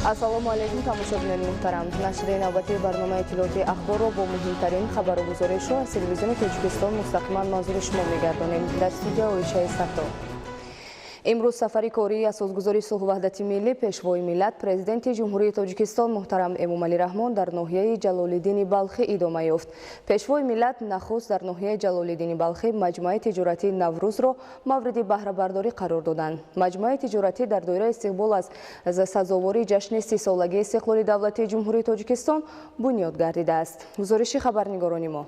Ассалому алайкум, тамошобинони муҳтарам. Нашри навбатии барномаи иттилоотии Ахборро бо муҳимтарин хабару гузоришҳо аз Телевизиони Тоҷикистон мустақиман манзури шумо мегардонем. Дар студия Оишаи Саттор. Имрӯз сафари кории Асосгузори сулҳу ваҳдати миллӣ, Пешвои миллат, Президенти Ҷумҳурии Тоҷикистон муҳтарам Эмомалӣ Раҳмон дар ноҳияи Ҷалолиддини Балхӣ идома ёфт. Пешвои миллат нахуст дар ноҳияи Ҷалолиддини Балхӣ маҷмӯаи тиҷоратии Наврӯзро мавриди баҳрабардорӣ қарор доданд. Маҷмӯаи тиҷоратӣ дар доираи истиқбол аз сазовории ҷашни 30-солагии истиқлоли давлатии Ҷумҳурии Тоҷикистон бунёд гардидааст. Гузориши хабарнигорони мо.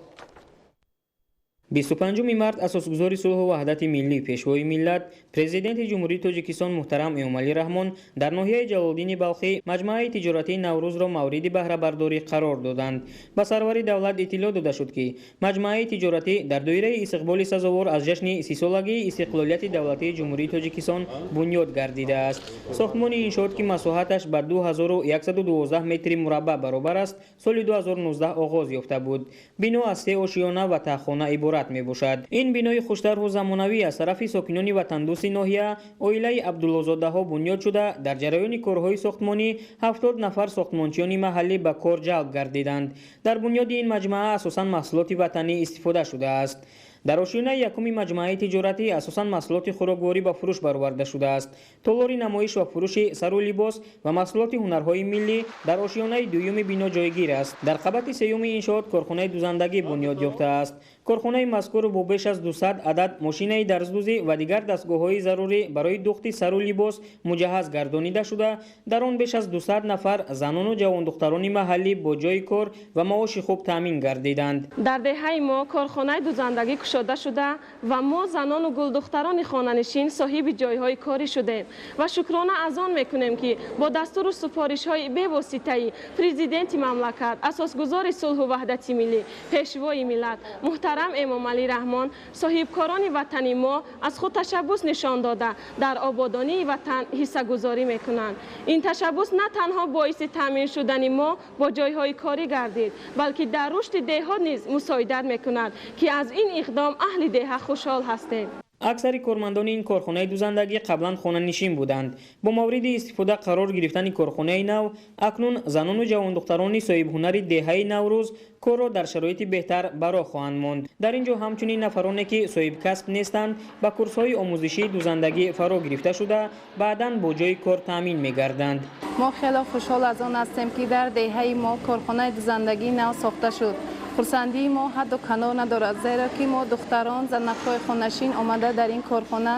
25 март Асосгузори сулҳу ваҳдати миллӣ, Пешвои миллат, Президенти Ҷумҳурии Тоҷикистон муҳтарам Эмомалӣ Раҳмон дар ноҳияи Ҷалолиддини Балхӣ маҷмӯаи тиҷоратии Наврӯзро мавриди баҳрабардорӣ қарор доданд. Ба сарвари давлат иттилоъ дода шуд, ки маҷмӯаи тиҷоратӣ дар доираи истиқболи сазовор аз ҷашни 30-солагии истиқлолияти давлатии Ҷумҳурии Тоҷикистон бунёд гардидааст. Сохтмони иншоот, ки масоҳаташ ба 2112 метри мураббаъ баробар аст, соли 2019 оғоз ёфта буд. Бино аз се ошиёна ва таҳхона иборат мебошад. Ин бинои хуштарҳу замонавӣ аз тарафи сокинони ватандӯсти ноҳия, оилаи Абдуллозодаҳо бунёд шуда, дар ҷараёни корҳои сохтмонӣ 70 нафар сохтмончиёни маҳаллӣ ба кор ҷалб гардиданд. Дар бунёди ин маҷмӯа асосан маҳсулоти ватанӣ истифода шудааст. Дар ошёнаи якуми маҷмӯаи тиҷоратӣ асосан маҳсулоти хӯрокворӣ ба фурӯш бароварда шудааст. Толори намоиш ва фурӯши сару либос ва маҳсулоти ҳунарҳои миллӣ дар ошёнаи дуюми бино ҷойгир аст. Дар қабати сеюми иншоот корхонаи дузандагӣ бунёд ёфтааст. Корхонаи мазкур бо беш аз 200 адад мошинаи дарздӯзӣ ва дигар дастгоҳҳои зарурӣ барои духти сару либос муҷаҳҳаз гардонида шуда, дар он беш аз 200 нафар занону ҷавондухтарони маҳаллӣ бо ҷойи кор ва маоши хуб таъмин гардиданд. Дар деҳаи мо корхонаи дузандагӣ кушода шуда ва мо, занону гулдухтарони хонанишин, соҳиби ҷойҳои корӣ шудем ва шукрона аз он мекунем, ки бо дастуру супоришҳои бевоситаи Президенти мамлакат, Асосгузори сулҳу ваҳдати миллӣ, Пешвои миллат муҳтарам Эмомалӣ Раҳмон, соҳибкорони ватани мо аз худ ташаббус нишон дода, дар ободонии ватан ҳиссагузорӣ мекунанд. Ин ташаббус на танҳо боиси таъмин шудани мо бо ҷойҳои корӣ гардид, балки дар рушди деҳот низ мусоидат мекунад, ки аз ин иқдом аҳли деҳа хушҳол ҳастем. Аксари кормандони ин корхонаи дузандагӣ қаблан хонанишин буданд. Бо мавриди истифода қарор гирифтани корхонаи нав, акнун занону ҷавондухтарони соҳибҳунари деҳаи Наврӯз корро дар шароити беҳтар ба роҳ хоҳанд монд. Дар ин ҷо ҳамчунин нафароне, ки соҳибкасб нестанд, ба курсҳои омӯзишии дузандагӣ фаро гирифта шуда, баъдан бо ҷойи кор таъмин мегарданд. Мо хело хушҳол аз он ҳастем, ки дар деҳаи мо корхонаи дузандагии нав сохта шуд. Хурсандии мо ҳадду канор надорад, зеро ки мо, духтарон, занакҳои хонашин, омада дар ин корхона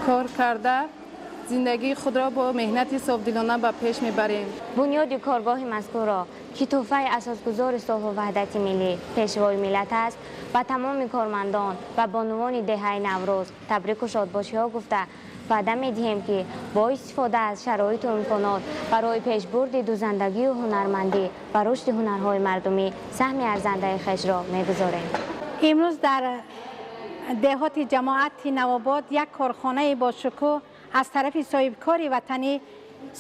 кор карда, зиндагии худро бо меҳнати софдилона ба пеш мебарем. Бунёди коргоҳи мазкурро, ки тӯҳфаи Асосгузори сулҳу ваҳдати миллӣ, Пешвои миллат аст, ба тамоми кормандон ва бонувони деҳаи Наврӯз табрику шодбошиҳо гуфта, ваъда медиҳем, ки бо истифода аз шароиту имконот барои пешбурди дузандагию ҳунармандӣ ва рушди ҳунарҳои мардумӣ саҳми арзандаи хешро мегузорем. Имрӯз дар деҳоти ҷамоати Навобод як корхонаи бошукӯҳ аз тарафи соҳибкори ватанӣ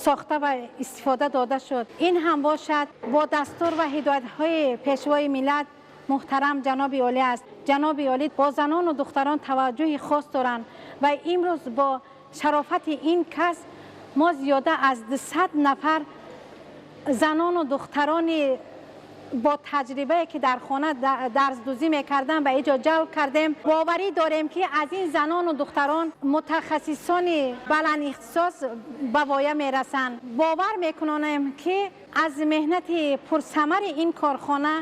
сохта ва истифода дода шуд. Ин ҳам бошад, бо дастур ва ҳидоятҳои Пешвои миллат муҳтарам ҷаноби олӣ аст. Ҷаноби олӣ бо занону духтарон таваҷҷӯҳи хос доранд ва имрӯз бо шарофати ин кас мо зиёда аз 200 нафар занону духтарони бо таҷрибае, ки дар хона дарздӯзӣ мекарданд, ба инҷо ҷалб кардем. Боварӣ дорем, ки аз ин занону духтарон мутахассисони баландихтисос ба воя мерасанд. Бовар мекунонем, ки аз меҳнати пурсамари ин корхона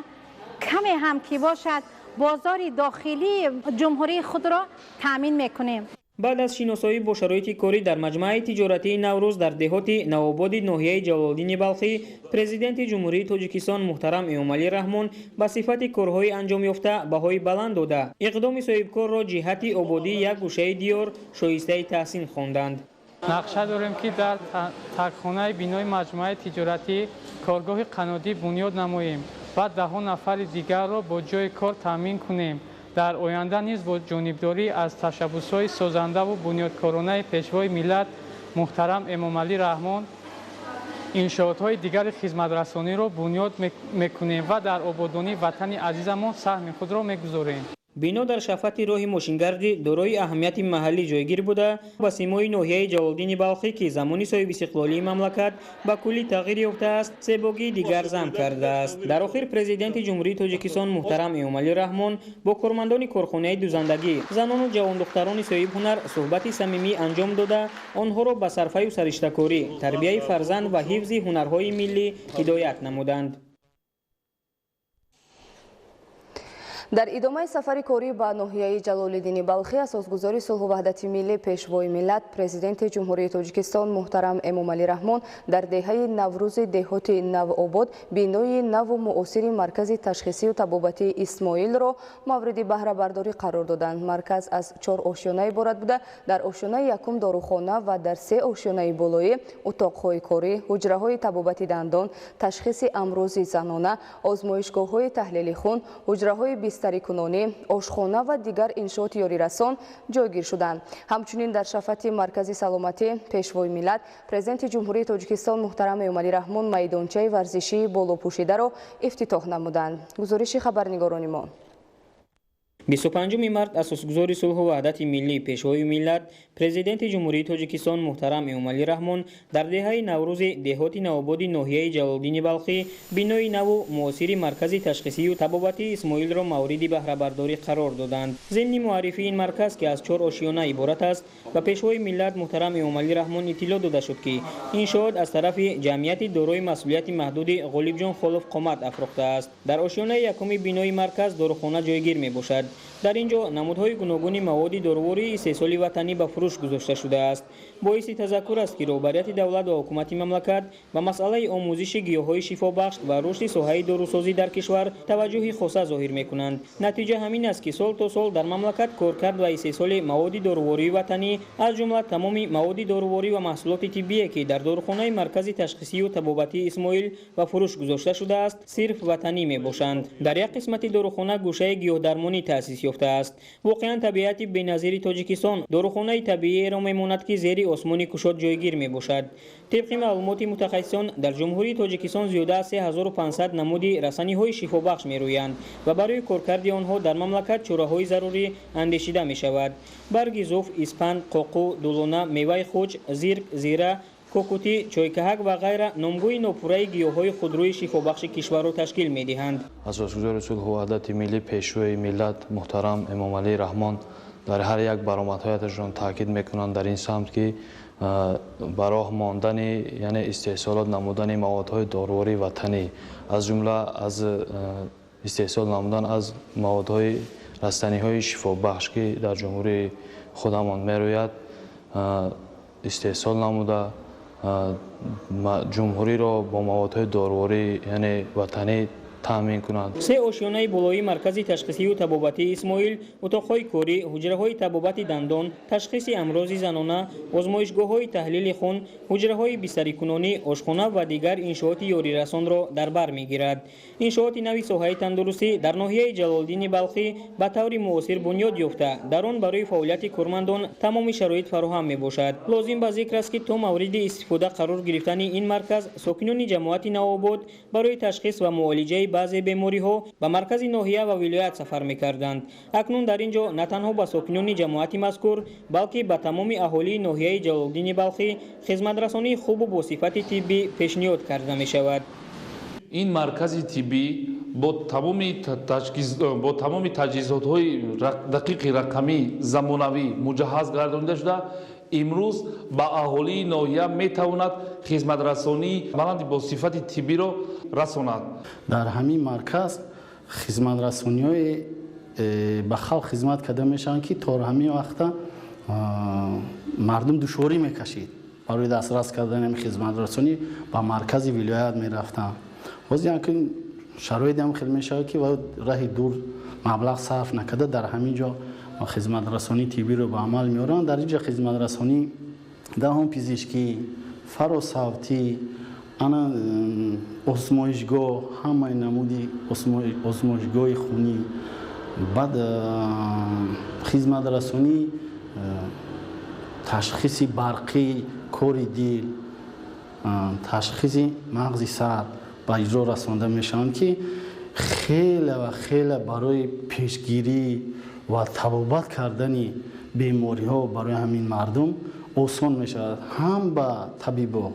каме ҳам ки бошад, бозори дохилии ҷумҳурии худро таъмин мекунем. Баъд аз шиносоӣ бо шароити корӣ дар маҷмӯаи тиҷоратии Наврӯз дар деҳоти Навободи ноҳияи Ҷалолиддини Балхӣ, Президенти Ҷумҳурии Тоҷикистон муҳтарам Эмомалӣ Раҳмон ба сифати корҳои анҷомёфта баҳои баланд дода, иқдоми соҳибкорро ҷиҳати ободии як гӯшаи диёр шоистаи таҳсин хонданд. Нақша дорем, ки дар тагхонаи бинои маҷмӯаи тиҷоратӣ коргоҳи қаннодӣ бунёд намоем ва даҳҳо нафари дигарро бо ҷойи кор таъмин кунем. Дар оянда низ бо ҷонибдорӣ аз ташаббусҳои созандаву бунёдкоронаи Пешвои миллат муҳтарам Эмомалӣ Раҳмон иншоотҳои дигари хизматрасониро бунёд мекунем ва дар ободонии ватани азизамон саҳми худро мегузорем. Бино дар шафати роҳи мошингардӣ дорои аҳамияти маҳаллӣ ҷойгир буда, ба симои ноҳияи Ҷалолиддини Балхӣ, ки замони соҳибистиқлолии мамлакат ба куллӣ тағйир ёфтааст, зебогии дигар зам кардааст. Дар охир Президенти Ҷумҳурии Тоҷикистон муҳтарам Эмомалӣ Раҳмон бо кормандони корхонаи дузандагӣ, занону ҷавондухтарони соҳибҳунар суҳбати самимӣ анҷом дода, онҳоро ба сарфаю сариштакорӣ, тарбияи фарзанд ва ҳифзи ҳунарҳои миллӣ ҳидоят намуданд. Дар идомаи сафари корӣ ба ноҳияи Ҷалолиддини Балхӣ асосгузори сулҳу ваҳдати миллӣ, Пешвои миллат, Президенти Ҷумҳурии Тоҷикистон муҳтарам Эмомалӣ Раҳмон дар деҳаи Наврӯзи деҳоти Навобод бинои наву муосири маркази ташхисию табобатии Исмоилро мавриди баҳрабардорӣ қарор доданд. Марказ аз 4 ошёна иборат буда, дар ошёнаи якум дорухона ва дар 3 ошёнаи болоӣ утоқҳои корӣ, ҳуҷраҳои табобати дандон, ташхиси амрози занона, озмоишгоҳҳои таҳлили хун, ҳуҷраҳои бистарикунонӣ, ошхона ва дигар иншооти ёрирасон ҷойгир шуданд. Ҳамчунин дар шафати маркази саломатӣ Пешвои миллат, Президенти Ҷумҳурии Тоҷикистон муҳтарам Эмомалӣ Раҳмон майдончаи варзишии болопӯшидаро ифтитоҳ намуданд. Гузориши хабарнигорони мо. 25 март асосгузори сулҳу ваҳдати миллӣ, Пешвои миллат, Президенти Ҷумҳурии Тоҷикистон муҳтарам Эмомалӣ Раҳмон дар деҳаи Наврӯзи деҳоти Навободи ноҳияи Ҷалолиддини Балхӣ бинои наву муосири маркази ташхисию табобатии Исмоилро мавриди баҳрабардорӣ қарор доданд. Зимни муаррифии ин марказ, ки аз 4 ошёна иборат аст, ба Пешвои миллат муҳтарам Эмомалӣ Раҳмон иттилоъ дода шуд, ки иншоот аз тарафи ҷамъияти дорои масъулияти маҳдуди Ғолибҷон Холов қомат афрохтааст. Дар ошёнаи якуми бинои марказ дорухона ҷойгир мебошад. Дар ин ҷо намудҳои гуногуни маводи дорувории истеҳсоли ватанӣ ба фурӯш гузошта шудааст. Боиси тазаккур аст, ки роҳбарияти давлат ва ҳукумати мамлакат ба масъалаи омӯзиши гиёҳҳои шифобахш ва рушди соҳаи дорусозӣ дар кишвар таваҷҷӯҳи хоса зоҳир мекунанд. Натиҷа ҳамин аст, ки сол то сол дар мамлакат коркард ва истеҳсоли маводи дорувории ватанӣ, аз ҷумла тамоми маводи доруворӣ ва маҳсулоти тиббие, ки дар дорухонаи маркази ташхисию табобатии Исмоил ба фурӯш гузошта шудааст, сирф ватанӣ мебошанд. Дар як қисмати дорухона гӯшаи гиёҳдармонӣ таъсис ёфтааст. Воқеан табиати беназири Тоҷикистон дорухонаи табииеро мемонад, ки зери осмони кушод ҷойгир мебошад. Тибқи маълумоти мутахассисон, дар Ҷумҳурии Тоҷикистон зиёда аз 3500 намуди расаниҳои шифобахш мерӯянд ва барои коркарди онҳо дар мамлакат чораҳои зарурӣ андешида мешавад. Барги зуф, испанд, қоқу, дулона, меваи хуч, зирк, зира, кокутӣ, чойкаҳак ва ғайра номгӯи нопурраи гиёҳҳои худрӯи шифобахши кишварро ташкил медиҳанд. Асосгузори сулҳу ваҳдати миллӣ, Пешвои миллат муҳтарам Эмомалӣ Раҳмон дар ҳар як баромадҳояташон таъкид мекунанд дар ин самт, ки ба роҳ мондани, яъне истеҳсолот намудани маводҳои дорувории ватанӣ, аз ҷумла аз истеҳсол намудан аз маводҳои растаниҳои шифобахш, ки дар ҷумҳурии худамон мерӯяд, истеҳсол намуда ҷумҳуриро бо маводҳои доруворӣ, яъне ватанӣ таъмин кунанд. 3 ошёнаи болоии маркази ташхисию табобатии Исмоил утоқҳои корӣ, ҳуҷраҳои табобати дандон, ташхиси амрози занона, озмоишгоҳҳои таҳлили хун, ҳуҷраҳои бистарикунонӣ, ошхона ва дигар иншооти ёрирасонро дар бар мегирад. Иншооти нави соҳаи тандурустӣ дар ноҳияи Ҷалолиддини Балхӣ ба таври муосир бунёд ёфта, дар он барои фаъолияти кормандон тамоми шароит фароҳам мебошад. Лозим ба зикр аст, ки то мавриди истифода қарор гирифтани ин марказ сокинони ҷамоати Навобод барои ташхис ва муолиҷаи баъзе бемориҳо ба маркази ноҳия ва вилоят сафар мекарданд. Акнун дар ин ҷо на танҳо ба сокинони ҷамоати мазкур, балки ба тамоми аҳолии ноҳияи Ҷалолиддини Балхӣ хизматрасонии хубу бо сифати тиббӣ пешниҳод карда мешавад. Ин маркази тиббӣ бо тамоми таҷҳизотҳои дақиқи рақамӣ замонавӣ муҷаҳҳаз гардонида шуда, имрӯз ба аҳолии ноҳия метавонад хизматрасонии баланди бо сифати тиббиро расонад. Дар ҳамин марказ хизматрасониҳои ба халқ хизмат карда мешаванд, ки то ҳамин вақта мардум душворӣ мекашид барои дастрас кардани хизматрасонӣ ба маркази вилоят мерафтанд. Ҳозир шароит ҳам хел мешавад, ки раҳи дур маблағ сарф накарда дар ҳамин ҷо хизматрасонии тиббиро ба амал меоранд. Дар ин ҷо хизматрасонии даҳонпизишкӣ, фаросавтӣ, ана озмоишгоҳ, ҳамаи намуди озмоишгоҳи хунӣ, баъд хизматрасонии ташхиси барқӣ, кори дил, ташхиси мағзи сар ба иҷро расонда мешаванд, ки Хеле ва хеле барои пешгирӣ ва табобат кардани бемориҳо барои ҳамин мардум осон мешавад, ҳам ба табибо,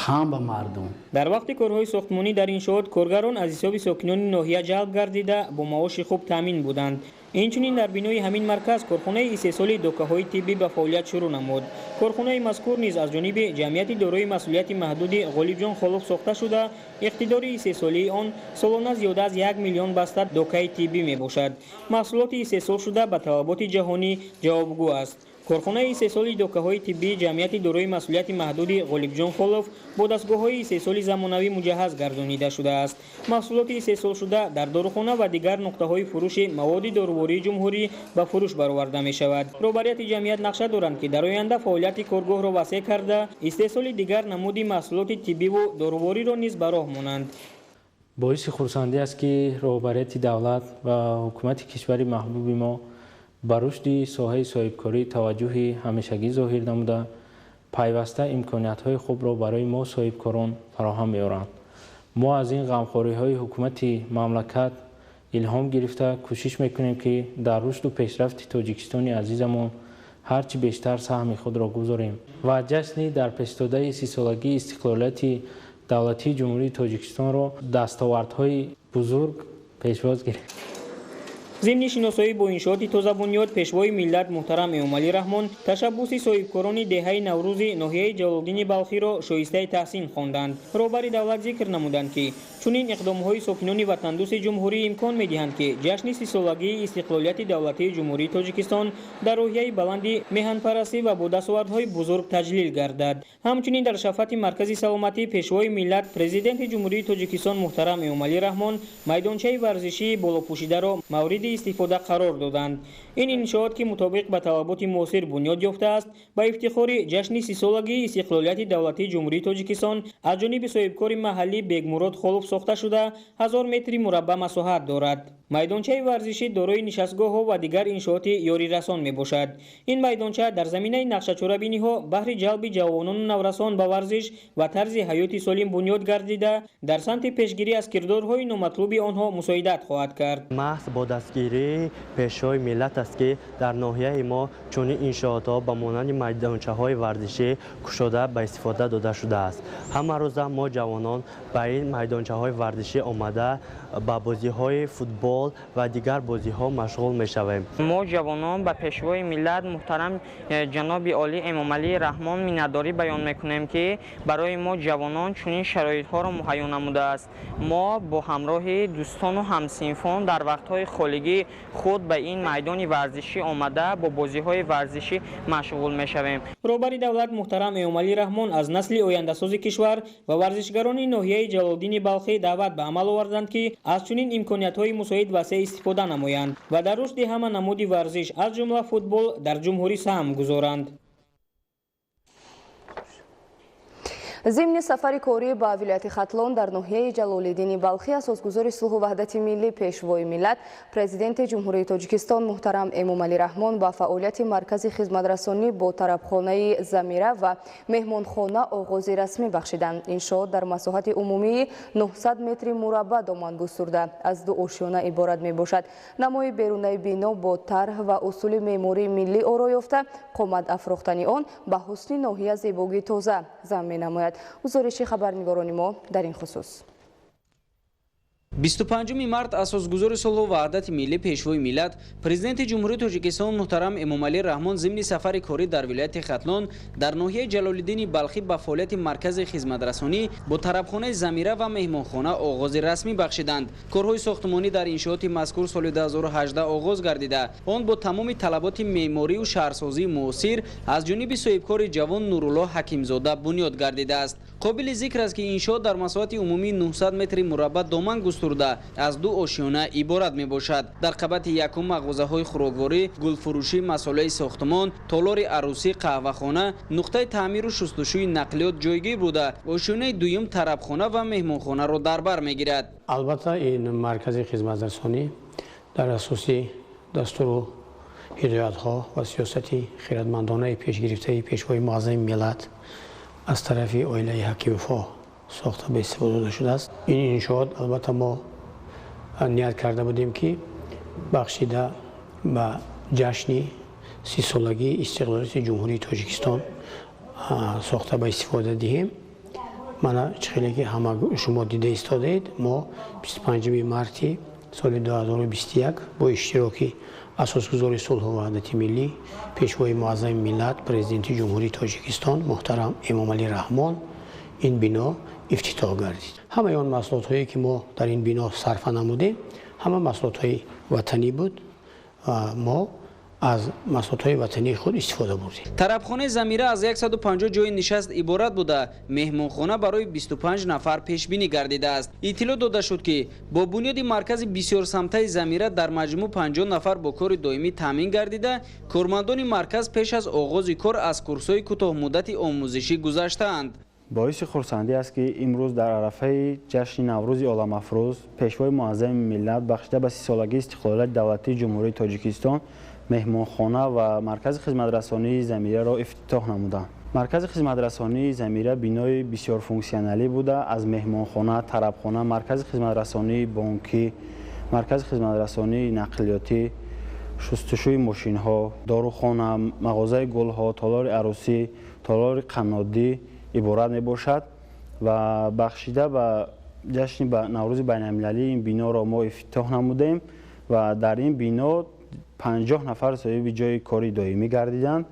ҳам ба мардум. Дар вақти корҳои сохтмонӣ дар иншоот коргарон аз ҳисоби сокинони ноҳия ҷалб гардида, бо маоши хуб таъмин буданд. Инчунин дар бинои ҳамин марказ корхонаи истеҳсоли докаҳои тиббӣ ба фаъолият шурӯъ намуд. Корхонаи мазкур низ аз ҷониби ҷамъияти дорои масъулияти маҳдуди Ғолибҷон Холов сохта шуда, иқтидори истеҳсолии он солона зиёда аз 1 миллион баста докаи тиббӣ мебошад. Маҳсулоти истеҳсолшуда ба талаботи ҷаҳонӣ ҷавобгӯ аст. Корхонаи истеҳсоли докаҳои тиббии ҷамъияти дорои масъулияти маҳдуди Ғолибҷон Холов бо дастгоҳҳои истеҳсоли замонавӣ муҷаҳҳаз гардонида шудааст. Маҳсулоти истеҳсолшуда дар дорухона ва дигар нуқтаҳои фурӯши маводи дорувории ҷумҳурӣ ба фурӯш бароварда мешавад. Роҳбарияти ҷамъият нақша доранд, ки дар оянда фаъолияти коргоҳро васеъ карда, истеҳсоли дигар намуди маҳсулоти тиббиву дорувориро низ ба роҳ монанд. Боиси хурсандӣ аст, ки роҳбарияти давлат ва ҳукумати кишвари маҳбуби мо ба рушди соҳаи соҳибкорӣ таваҷҷӯҳи ҳамешагӣ зоҳир намуда, пайваста имкониятҳои хубро барои мо соҳибкорон фароҳам меоранд. Мо аз ин ғамхориҳои ҳукумати мамлакат илҳом гирифта, кӯшиш мекунем, ки дар рушду пешрафти Тоҷикистони азизамон ҳарчи бештар саҳми худро гузорем ва ҷашни дар пешдодаи 30-солагии истиқлолияти давлатии Ҷумҳурии Тоҷикистонро дастовардҳои бузург пешвоз гирем. Зимни шиносоӣ бо иншооти тозабунёд Пешвои миллат муҳтарам Эмомалӣ Раҳмон ташаббуси соҳибкорони деҳаи Наврӯзи ноҳияи Ҷалолиддини Балхиро шоистаи таҳсин хонданд. Роҳбари давлат зикр намуданд, ки чунин иқдомҳои сокинони ватандӯсти ҷумҳурӣ имкон медиҳанд, ки ҷашни 30-солагии истиқлолияти давлатии Ҷумҳурии Тоҷикистон дар рӯҳияи баланди меҳанпарастӣ ва бо дастовардҳои бузург таҷлил гардад. Ҳамчунин дар шафати маркази саломатӣ Пешвои миллат, Президенти Ҷумҳурии Тоҷикистон муҳтарам Эмомалӣ Раҳмон майдончаи варзишии болопӯшидаро мавриди истифода қарор доданд. Ин иншоот, ки мутобиқ ба талаботи муосир бунёд ёфтааст, ба ифтихори ҷашни 30-солагии истиқлолияти давлатии Ҷумҳурии Тоҷикистон аз ҷониби соҳибкори маҳаллӣ Бегмурод Холов сохта шуда, 1000 метри мураббаъ масоҳат дорад. Майдончаи варзишӣ дорои нишастгоҳҳо ва дигар иншооти ёрирасон мебошад. Ин майдонча дар заминаи нақшачорабиниҳо баҳри ҷалби ҷавонону наврасон ба варзиш ва тарзи ҳаёти солим бунёд гардида, дар самти пешгирӣ аз кирдорҳои номатлуби онҳо мусоидат хоҳад кард. Маҳз бо дастгирии Пешвои миллат аст, ки дар ноҳияи мо чунин иншоотҳо ба монанди майдончаҳои варзишӣ кушода ба истифода дода шудааст. Ҳама рӯза мо ҷавонон ба ин майдончаҳои варзишӣ омада, ба бозиҳои футбол ва дигар бозиҳо машғул мешавем. Мо ҷавонон ба Пешвои миллат муҳтарам ҷаноби олӣ Эмомалӣ Раҳмон миннатдорӣ баён мекунем, ки барои мо ҷавонон чунин шароитҳоро муҳайё намудааст. Мо бо ҳамроҳи дӯстону ҳамсинфон дар вақтҳои холигӣ худ ба ин майдони варзишӣ омада, бо бозиҳои варзишӣ машғул мешавем. Роҳбари давлат муҳтарам Эмомалӣ Раҳмон аз насли ояндасози кишвар ва варзишгарони ноҳияи Ҷалолиддини Балхӣ даъват ба амал оварданд, ки аз чунин имкониятҳои мусоид васеъ истифода намоянд ва дар рушди ҳама намуди варзиш, аз ҷумла футбол, дар ҷумҳурӣ саҳм гузоранд. Зимни сафари корӣ ба вилояти Хатлон дар ноҳияи Ҷалолиддини Балхӣ асосгузори сулҳу ваҳдати миллӣ, Пешвои миллат, Президенти Ҷумҳурии Тоҷикистон муҳтарам Эмомалӣ Раҳмон ба фаъолияти маркази хизматрасонӣ бо тарабхонаи Замира ва меҳмонхона оғози расмӣ бахшиданд. Иншоот дар масоҳати умумии 900 метри мураббаъ доман густурда, аз ду ошёна иборат мебошад. Намои берунаи бино бо тарҳ ва усули меъмории миллӣ оро ёфта, қомат афрохтани он ба ҳусни ноҳия зебогии тоза зам менамояд. Гузориши хабарнигорони мо дар ин хусус. 25 март асосгузори сулҳу ваҳдати миллӣ, Пешвои миллат, Президенти Ҷумҳурии Тоҷикистон муҳтарам Эмомалӣ Раҳмон зимни сафари корӣ дар вилояти Хатлон дар ноҳияи Ҷалолиддини Балхӣ ба фаъолияти маркази хизматрасонӣ бо тарабхонаи Замира ва меҳмонхона оғози расмӣ бахшиданд. Корҳои сохтмонӣ дар иншооти мазкур соли 2018 оғоз гардида, он бо тамоми талаботи меъморию шаҳрсозии муосир аз ҷониби соҳибкори ҷавон Нуруллоҳ Ҳакимзода бунёд гардидааст. Қобили зикр аст, ки иншоот дар масоҳати умумии 900 метри мураббаъ доман густурда, аз ду ошёна иборат мебошад. Дар қабати якум мағозаҳои хӯрокворӣ, гулфурӯшӣ, масолеҳи сохтмон, толори арӯсӣ, қаҳвахона, нуқтаи таъмиру шустушӯи нақлиёт ҷойгир буда, ошёнаи дуюм тарабхона ва меҳмонхонаро дар бар мегирад. Албатта, ин маркази хизматрасонӣ дар асоси дастуру ҳидоятҳо ва сиёсати хиратмандонаи пешгирифтаи Пешвои муаззами миллат аз тарафи оилаи Ҳакимовҳо сохта ба истифода дода шудааст. Ин иншоот, албатта, мо Ният карда будем, ки бахшида ба ҷашни 30-солагии истиқлолияти Ҷумҳурии Тоҷикистон сохта ба истифода диҳем. Мана, чӣ хеле ки ҳама шумо дида истодаед, мо 25 марти соли 2021 бо иштироки асосгузори сулҳу ваҳдати миллӣ, Пешвои муаззами миллат, Президенти Ҷумҳурии Тоҷикистон муҳтарам Эмомалӣ Раҳмон ин бино ифтитоҳ гардид. Ҳамаи он маҳсулотҳое, ки мо дар ин бино сарфа намудем, ҳама маҳсулотҳои ватанӣ буд. Мо аз маҳсулотҳои ватании худ истифода бурдем. Тарабхонаи Замира аз 150 ҷои нишаст иборат буда, меҳмонхона барои 25 нафар пешбинӣ гардидааст. Иттилоъ дода шуд, ки бо бунёди маркази бисёрсамтаи Замира дар маҷмӯъ 50 нафар бо кори доимӣ таъмин гардида, кормандони марказ пеш аз оғози кор аз курсҳои кӯтоҳмуддати омӯзишӣ гузаштаанд. Боиси хурсандӣ аст, ки имрӯз дар арафаи ҷашни Наврӯзи оламафрӯз Пешвои муаззами миллат, бахшида ба 30-солагии истиқлолияти давлатии Ҷумҳурии Тоҷикистон, меҳмонхона ва маркази хизматрасонии Замираро ифтитоҳ намуданд. Маркази хизматрасонии Замира бинои бисёрфунксионалӣ буда, аз меҳмонхона, тарабхона, маркази хизматрасонии бонкӣ, маркази хизматрасонии нақлиётӣ, шустушӯи мошинҳо, дорухона, мағозаи гулҳо, толори арӯсӣ, толори қаннодӣ иборат мебошад. Ва бахшида ба ҷашни Наврӯзи байналмилалӣ ин биноро мо ифтитоҳ намудем ва дар ин бино 50 нафар соҳиби ҷои кори доимӣ гардиданд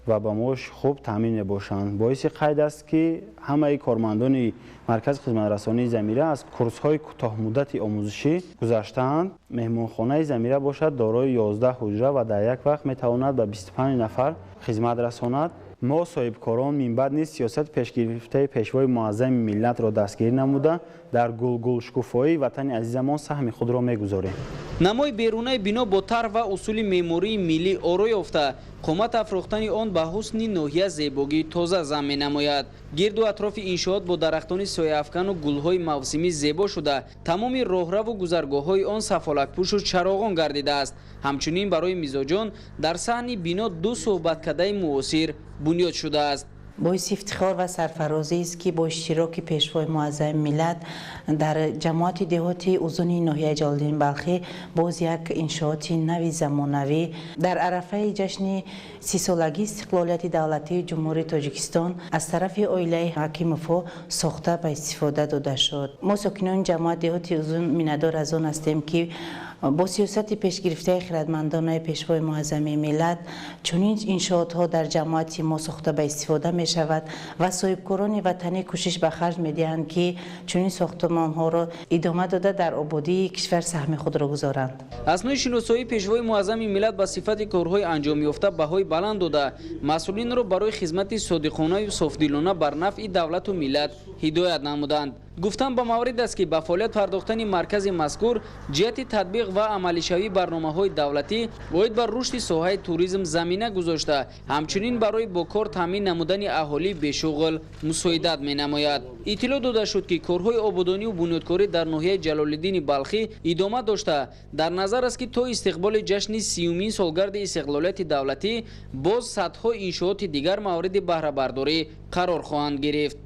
ва ба маоши хуб таъмин мебошанд. Боиси қайд аст, ки ҳамаи кормандони маркази хизматрасонии Замира аз курсҳои кӯтоҳмуддати омӯзишӣ гузаштаанд. Меҳмонхонаи Замира бошад, дорои 11 ҳуҷра ва дар як вақт метавонад ба 25 нафар хизмат расонад. Мо, соҳибкорон, минбаъд низ сиёсати пешгирифтаи Пешвои муаззами миллатро дастгирӣ намуда, дар гулгулшукуфоии ватани азизамон саҳми худро мегузорем. Намои берунаи бино бо тарҳ ва усули меъмории миллӣ оро ёфта, қомат афрохтани он ба ҳусни ноҳия зебогии тоза зам менамояд. Гирду атрофи иншоот бо дарахтони сояафкану гулҳои мавсимӣ зебо шуда, тамоми роҳраву гузаргоҳҳои он сафолакпӯшу чароғон гардидааст. Ҳамчунин барои мизоҷон дар саҳни бино ду суҳбаткадаи муосир бунёд шудааст. Боиси ифтихор ва сарфарозӣ аст, ки бо иштироки Пешвои муаззами миллат дар ҷамоати деҳоти Узуни ноҳияи Ҷалолиддини Балхӣ боз як иншооти нави замонавӣ дар арафаи ҷашни 30-солагии истиқлолияти давлатии Ҷумҳурии Тоҷикистон аз тарафи оилаи Ҳакимовҳо сохта ба истифода дода шуд. Мо, сокинони ҷамоат деҳоти Узун, миннатдор аз он ҳастем, ки бо сиёсати пешгирифтаи хирадмандонаи Пешвои муаззами миллат чунин иншоотҳо дар ҷамоати мо сохта ба истифода мешавад ва соҳибкорони ватанӣ кӯшиш ба харҷ медиҳанд, ки чунин сохтмонҳоро идома дода, дар ободии кишвар саҳми худро гузоранд. Аснои шиносоии Пешвои муаззами миллат ба сифати корҳои анҷомёфта баҳои баланд дода, масъулинро барои хизмати содиқонаю софдилона бар нафъи давлату миллат ҳидоят намуданд. Гуфтан ба маврид аст, ки ба фаъолият пардохтани маркази мазкур ҷиҳати татбиқ ва амалишавии барномаҳои давлатӣ оид ба рушди соҳаи туризм замина гузошта, ҳамчунин барои бо кор таъмин намудани аҳолии бешуғл мусоидат менамояд. Иттилоъ дода шуд, ки корҳои ободонию бунёдкорӣ дар ноҳияи Ҷалолиддини Балхӣ идома дошта, дар назар аст, ки то истиқболи ҷашни 30-умин солгарди истиқлолияти давлатӣ боз садҳо иншооти дигар мавриди баҳрабардорӣ қарор хоҳанд гирифт.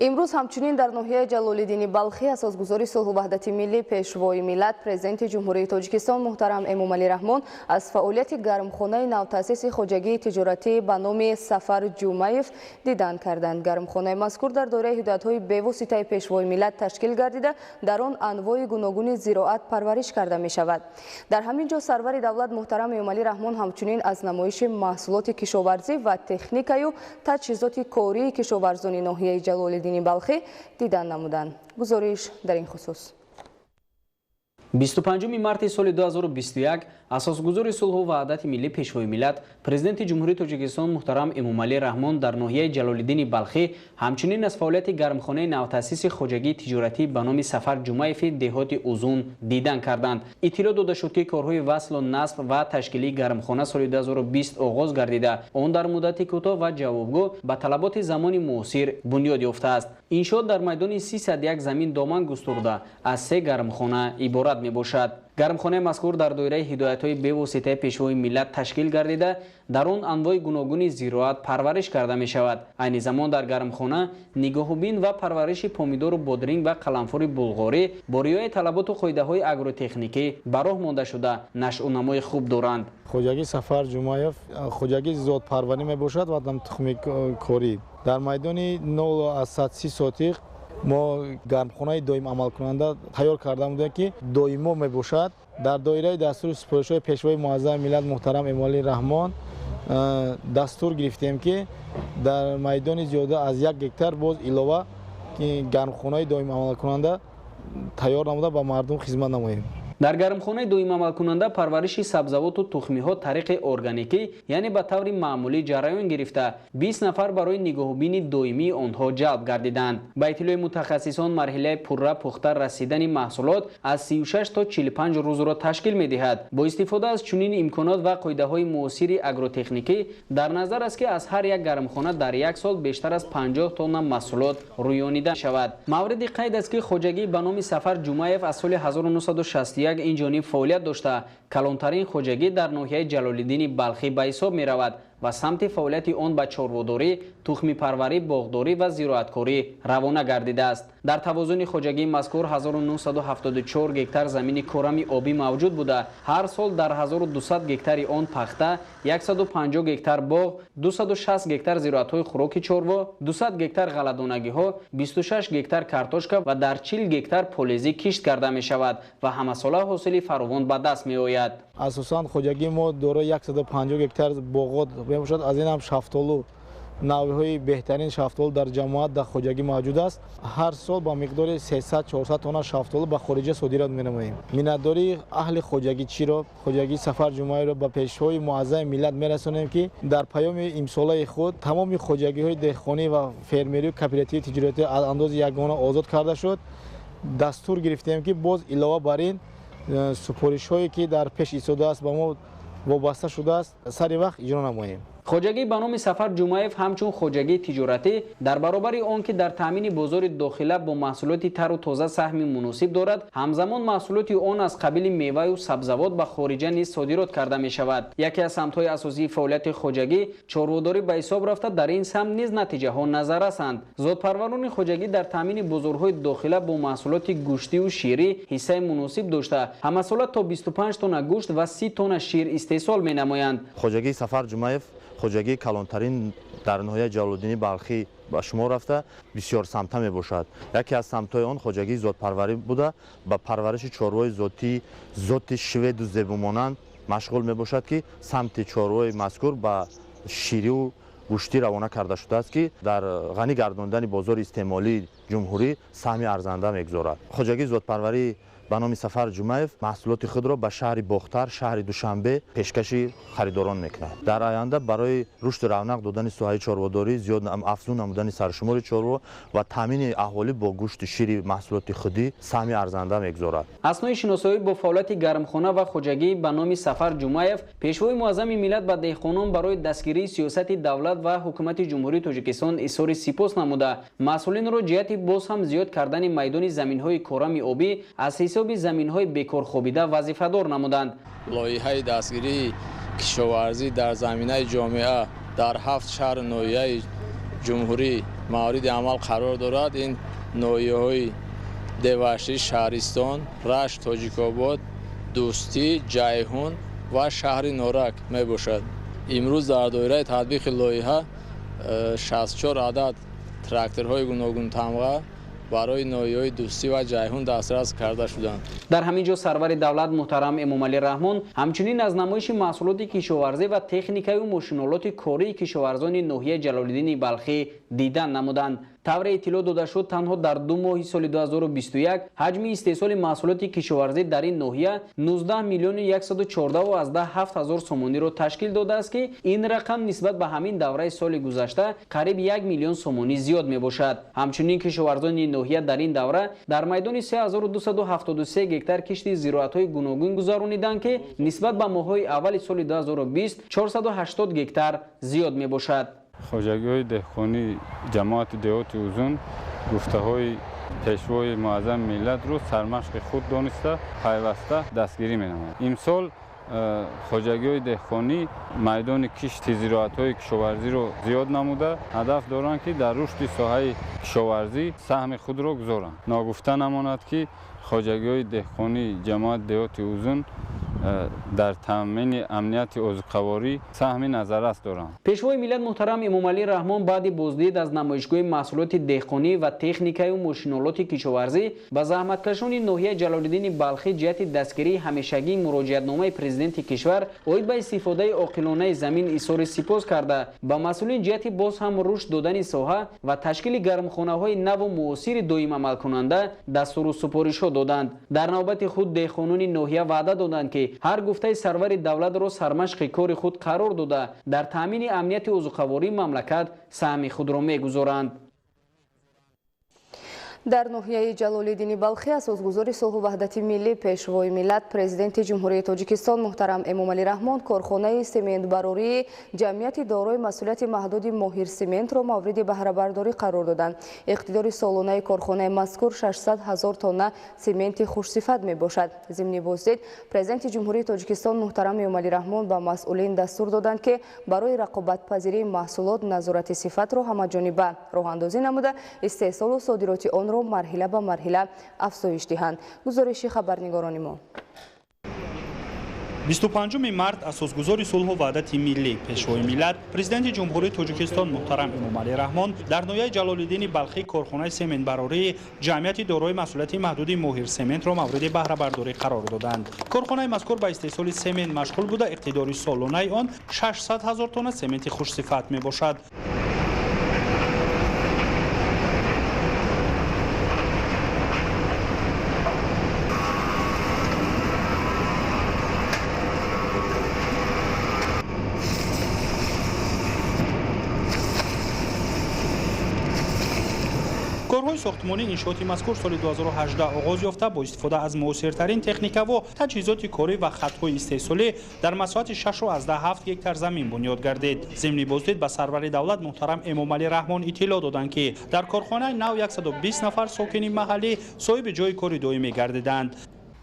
Имрӯз ҳамчунин дар ноҳияи Ҷалолиддини Балхӣ асосгузори сулҳу ваҳдати миллӣ, Пешвои миллат, Президенти Ҷумҳурии Тоҷикистон муҳтарам Эмомалӣ Раҳмон аз фаъолияти гармхонаи навтаъсиси хоҷагии тиҷоратӣ ба номи Сафар Ҷумаев дидан карданд. Гармхонаи мазкур дар доираи ҳидоятҳои бевоситаи Пешвои миллат ташкил гардида, дар он анвои гуногуни зироат парвариш карда мешавад. Дар ҳамин ҷо сарвари давлат муҳтарам Эмомалӣ Раҳмон ҳамчунин аз намоиши маҳсулоти кишоварзӣ ва техникаю таҷҳизоти кории кишоварзони ноҳияи Ҷалолиддини Балхӣ дидан намуданд. Гузориш дар ин хусус. 25 марти соли 2021 асосгузори сулҳу ваҳдати миллӣ, Пешвои миллат, Президенти Ҷумҳурии Тоҷикистон муҳтарам Эмомалӣ Раҳмон дар ноҳияи Ҷалолиддини Балхӣ ҳамчунин аз фаъолияти гармхонаи навтаъсиси хоҷагии тиҷоратӣ ба номи Сафар Ҷумаеви деҳоти Узун дидан карданд. Иттилоъ дода шуд, ки корҳои васлу насб ва ташкилии гармхона соли 2020 оғоз гардида, он дар муддати кӯтоҳ ва ҷавобгӯ ба талаботи замони муосир бунёд ёфтааст. Иншоот дар майдони 301 замин доман густурда, аз се гармхона иборат мебошад. Гармхонаи мазкур дар доираи ҳидоятҳои бевоситаи Пешвои миллат ташкил гардида, дар он анвои гуногуни зироат парвариш карда мешавад. Айни замон дар гармхона нигоҳубин ва парвариши помидору бодринг ва қаламфури булғорӣ бо риояи талаботу қоидаҳои агротехникӣ ба роҳ монда шуда, нашъунамои хуб доранд. Хоҷагии Сафар Ҷумаев хоҷагии зотпарварӣ мебошад ва тухмикорӣ. Дар майдони 0,30 сотиқ мо гармхонаи доим амалкунанда тайёр карда будем, ки доимо мебошад. Дар доираи дастури супоришҳои Пешвои муаззами миллат муҳтарам Эмомалӣ Раҳмон дастур гирифтем, ки дар майдони зиёда аз 1 гектар боз илова гармхонаи доим амалкунанда тайёр намуда, ба мардум хизмат намоем. Дар гармхонаи доимамалкунанда парвариши сабзавоту тухмиҳо тариқи органикӣ, яъне ба таври маъмулӣ ҷараён гирифта, 20 нафар барои нигоҳубини доимии онҳо ҷалб гардиданд. Ба иттилои мутахассисон, марҳилаи пурра пухта расидани маҳсулот аз 36 то 45 рӯзро ташкил медиҳад. Бо истифода аз чунин имконот ва қоидаҳои муосири агротехникӣ дар назар аст, ки аз ҳар як гармхона дар як сол бештар аз 50 тонна маҳсулот рӯёнида шавад. Мавриди қайд аст, ки хоҷагӣ ба номи Сафар Ҷумаев аз соли 1961 ин ҷониб фаъолият дошта, калонтарин хоҷагӣ дар ноҳияи Ҷалолиддини Балхӣ ба ҳисоб меравад ва самти фаъолияти он ба чорводорӣ, тухмипарварӣ, боғдорӣ ва зироаткорӣ равона гардидааст. Дар тавозуни хоҷагии мазкур 1974 гектар замини корами обӣ мавҷуд буда, ҳар сол дар 1200 гектари он пахта, 150 гектар боғ, 260 гектар зироатҳои хӯроки чорво, 200 гектар ғалладонагиҳо, 26 гектар картошка ва дар 40 гектар полезӣ кишт карда мешавад ва ҳамасола ҳосили фаровон ба даст меояд. Асосан хоҷагии мо дорои 150 гектар боғот мебошад. Аз ин ҳам шафтолу, навъҳои беҳтарин шафтолу дар ҷамоат, дар хоҷагӣ мавҷуд аст. Ҳар сол ба миқдори 300-400 тонна шафтолу ба хориҷа содирот менамоем. Миннатдории аҳли хоҷагичиро, хоҷагии Сафар Ҷумаевро ба Пешвои муаззами миллат мерасонем, ки дар паёми имсолаи худ тамоми хоҷагиҳои деҳқонӣ ва фермерию кооперативи тиҷоратӣ аз андози ягона озод карда шуд. Дастур гирифтем, ки боз илова бар ин супоришҳое, ки дар пеш истодааст, ба мо вобаста шудааст, сари вақт иҷро намоем. Хоҷагӣ ба номи Сафар Ҷумаев ҳамчун хоҷагии тиҷоратӣ дар баробари он ки дар таъмини бозори дохила бо маҳсулоти тару тоза саҳми муносиб дорад, ҳамзамон маҳсулоти он аз қабили меваю сабзавот ба хориҷа низ содирот карда мешавад. Яке аз самтҳои асосии фаъолияти хоҷагӣ чорводорӣ ба ҳисоб рафта, дар ин самт низ натиҷаҳо назаррасанд. Зотпарварони хоҷагӣ дар таъмини бозорҳои дохила бо маҳсулоти гӯштиву ширӣ ҳиссаи муносиб дошта, ҳамасола то 25 тонна гӯшт ва 30 тонна шир истеҳсол менамоянд. Хоҷагии Сафар Ҷумаев хоҷагии калонтарин дар ноҳияи Ҷалолиддини Балхӣ ба шумор рафта, бисёр самта мебошад. Яке аз самтҳои он хоҷагии зотпарварӣ буда, ба парвариши чорвои зотии зоти шведу зебумонанд машғул мебошад, ки самти чорвои мазкур ба ширию гӯштӣ равона карда шудааст, ки дар ғанӣ гардондани бозори истеъмолии ҷумҳурӣ саҳми арзанда мегузорад. Хоҷагии зотпарварии ба номи Сафар Ҷумаев маҳсулоти худро ба шаҳри Бохтар, шаҳри Душанбе пешкаши харидорон мекунад. Дар оянда барои рушду равнақ додани соҳаи чорводорӣ, зиёд афзун намудани саршумори чорво ва таъмини аҳолӣ бо гӯшту шири маҳсулоти худӣ саҳми арзанда мегузорад. Аснои шиносоӣ бо фаъолияти гармхона ва хоҷагӣ ба номи Сафар Ҷумаев, Пешвои муаззами миллат ба деҳқонон барои дастгирии сиёсати давлат ва ҳукумати Ҷумҳурии Тоҷикистон изҳори сипос намуда, масъулинро ҷиҳати боз ҳам зиёд кардани майдони заминҳои корами обӣ аз ҳисоби заминҳои бекорхобида вазифадор намуданд. Лоиҳаи дастгирии кишоварзӣ дар заминаи ҷомеа дар 7 шаҳру ноҳияи ҷумҳурӣ мавриди амал қарор дорад. Ин ноҳияҳои Деваштӣ, Шаҳристон, Рашт, Тоҷикобод, Дӯстӣ, Ҷайҳун ва шаҳри Норак мебошад. Имрӯз дар доираи татбиқи лоиҳа 64 адад тракторҳои гуногунтамға барои ноҳияҳои Дӯстӣ ва Ҷайҳун дастрас карда шуданд. Дар ҳамин ҷо сарвари давлат муҳтарам Эмомалӣ Раҳмон ҳамчунин аз намоиши маҳсулоти кишоварзӣ ва техникаю мошинолоти кории кишоварзони ноҳияи Ҷалолиддини Балхӣ дидан намуданд. Тавре иттилоъ дода шуд, танҳо дар 2 моҳи соли 2021 ҳаҷми истеҳсоли маҳсулоти кишоварзӣ дар ин ноҳия 19 миллиону 114,7 ҳазор сомониро ташкил додааст, ки ин рақам нисбат ба ҳамин давраи соли гузашта қариб 1 миллион сомонӣ зиёд мебошад. Ҳамчунин кишоварзони ноҳия дар ин давра дар майдони 3273 гектар кишти зироатҳои гуногун гузарониданд, ки нисбат ба моҳҳои аввали соли 2020 480 гектар зиёд мебошад. Хоҷагиҳои деҳқонии ҷамоати деҳоти Узун гуфтаҳои Пешвои муаззами миллатро сармашқи худ дониста, пайваста дастгирӣ менамояд. Имсол хоҷагиҳои деҳқонӣ майдони кишти зироатҳои кишоварзиро зиёд намуда, ҳадаф доранд, ки дар рушди соҳаи кишоварзӣ саҳми худро гузоранд. Ногуфта намонад, ки хоҷагиҳои деҳқонии ҷамоати деҳоти Узун дар таъмини амнияти озуқаворӣ саҳми назаррас доранд. Пешвои миллат муҳтарам Эмомалӣ Раҳмон баъди боздид аз намоишгоҳи маҳсулоти деҳқонӣ ва техникаю мошинолоти кишоварзӣ ба заҳматкашони ноҳияи Ҷалолиддини Балхӣ ҷиҳати дастгирии ҳамешагии муроҷиатномаи президенти кишвар оид ба истифодаи оқилонаи замин изҳори сипос карда, ба масъулин ҷиҳати боз ҳам рушд додани соҳа ва ташкили гармхонаҳои наву муосири доимамалкунанда дастуру супоришҳо доданд. Дар навбати худ деҳқонони ноҳия ваъда доданд, ки ҳар гуфтаи сарвари давлатро сармашқи кори худ қарор дода, дар таъмини амнияти озуқавории мамлакат саҳми худро мегузоранд. Дар ноҳияи Ҷалолиддини Балхӣ асосгузори сулҳу ваҳдати миллӣ, пешвои миллат, президенти Ҷумҳурии Тоҷикистон муҳтарам Эмомалӣ Раҳмон корхонаи сементбарории ҷамъияти дорои масъулияти маҳдуди Моҳирсементро мавриди баҳрабардорӣ қарор доданд. Иқтидори солонаи корхонаи мазкур 600 ҳазор тонна сементи хушсифат мебошад. Зимни боздид президенти Ҷумҳурии Тоҷикистон муҳтарам Эмомалӣ Раҳмон ба масъулин дастур доданд, ки барои рақобатпазирии маҳсулот назорати сифатро ҳамаҷониба роҳандозӣ намуда, истеҳсолу содироти онро марҳила ба марҳила афзоиш диҳанд. Гузориши хабарнигорони мо. 25 март асосгузори сулҳу ваҳдати миллӣ, пешвои миллат, президенти Ҷумҳурии Тоҷикистон муҳтарам Эмомалӣ Раҳмон дар ноҳияи Ҷалолиддини Балхӣ корхонаи сементбарории ҷамъияти дорои масъулияти маҳдуди Моҳирсементро мавриди баҳрабардорӣ қарор доданд. Корхонаи мазкур ба истеҳсоли семент машғул буда, иқтидори солонаи он 600 ҳазор тонна сементи хушсифат мебошад. Корҳои сохтмонии иншооти мазкур соли 2018 оғоз ёфта, бо истифода аз муосиртарин техникаву таҷҳизоти корӣ ва хатҳои истеҳсолӣ дар масоҳати 6,7 гектар замин бунёд гардид. Зимни боздид ба сарвари давлат муҳтарам Эмомалӣ Раҳмон иттилоъ доданд, ки дар корхонаи нав 120 нафар сокини маҳаллӣ соҳиби ҷойи кори доимӣ гардиданд.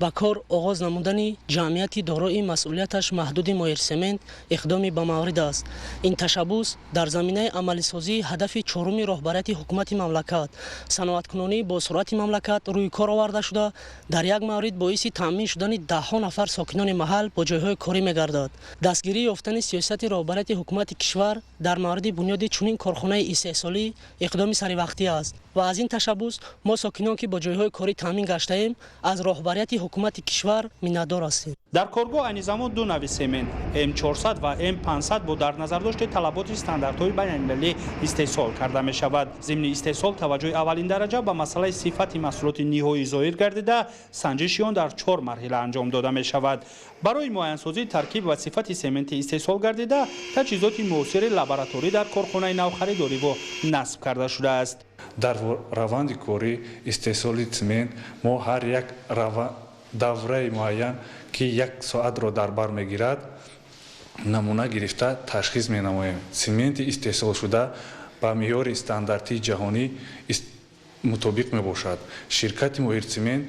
Ба кор оғоз намудани ҷамъияти дорои масъулияташ маҳдуди Моҳирсемент иқдоми ба маврид аст. Ин ташаббус дар заминаи амалисозии ҳадафи чоруми роҳбарияти ҳукумати мамлакат, саноаткунонӣ бо суръати мамлакат рӯи кор оварда шуда, дар як маврид боиси таъмин шудани даҳҳо нафар сокинони маҳал бо ҷойҳои корӣ мегардад. Дастгирӣ ёфтани сиёсати роҳбарияти ҳукумати кишвар дар мавриди бунёди чунин корхонаи истеҳсолӣ иқдоми саривақтӣ аст ва аз ин ташаббус мо сокинон, ки бо ҷойҳои корӣ таъмин гаштаем, аз роҳбарияти ҳукумати кишвар миннатдор ҳастем. Дар коргоҳ айни замон ду нави семент М400 ва М500 бо дар назардошти талаботи стандартҳои байналмилалӣ истеҳсол карда мешавад. Зимни истеҳсол таваҷҷӯҳи аввалин дараҷа ба масъалаи сифати маҳсулоти ниҳоӣ зоҳир гардида, санҷиши он дар 4 марҳила анҷом дода мешавад. Барои муайянсозии таркиб ва сифати сементи истеҳсол гардида, таҷҳизоти муосири лабораторӣ дар корхонаи навхаридориву насб карда шудааст. Дар раванди корӣ истеҳсоли семент мо ҳар як давраи муайян, ки як соатро дар бар мегирад, намуна гирифта ташхис менамоем. Сементи истеҳсолшуда ба меъёри стандартии ҷаҳонӣ мутобиқ мебошад. Ширкати Моҳирсемент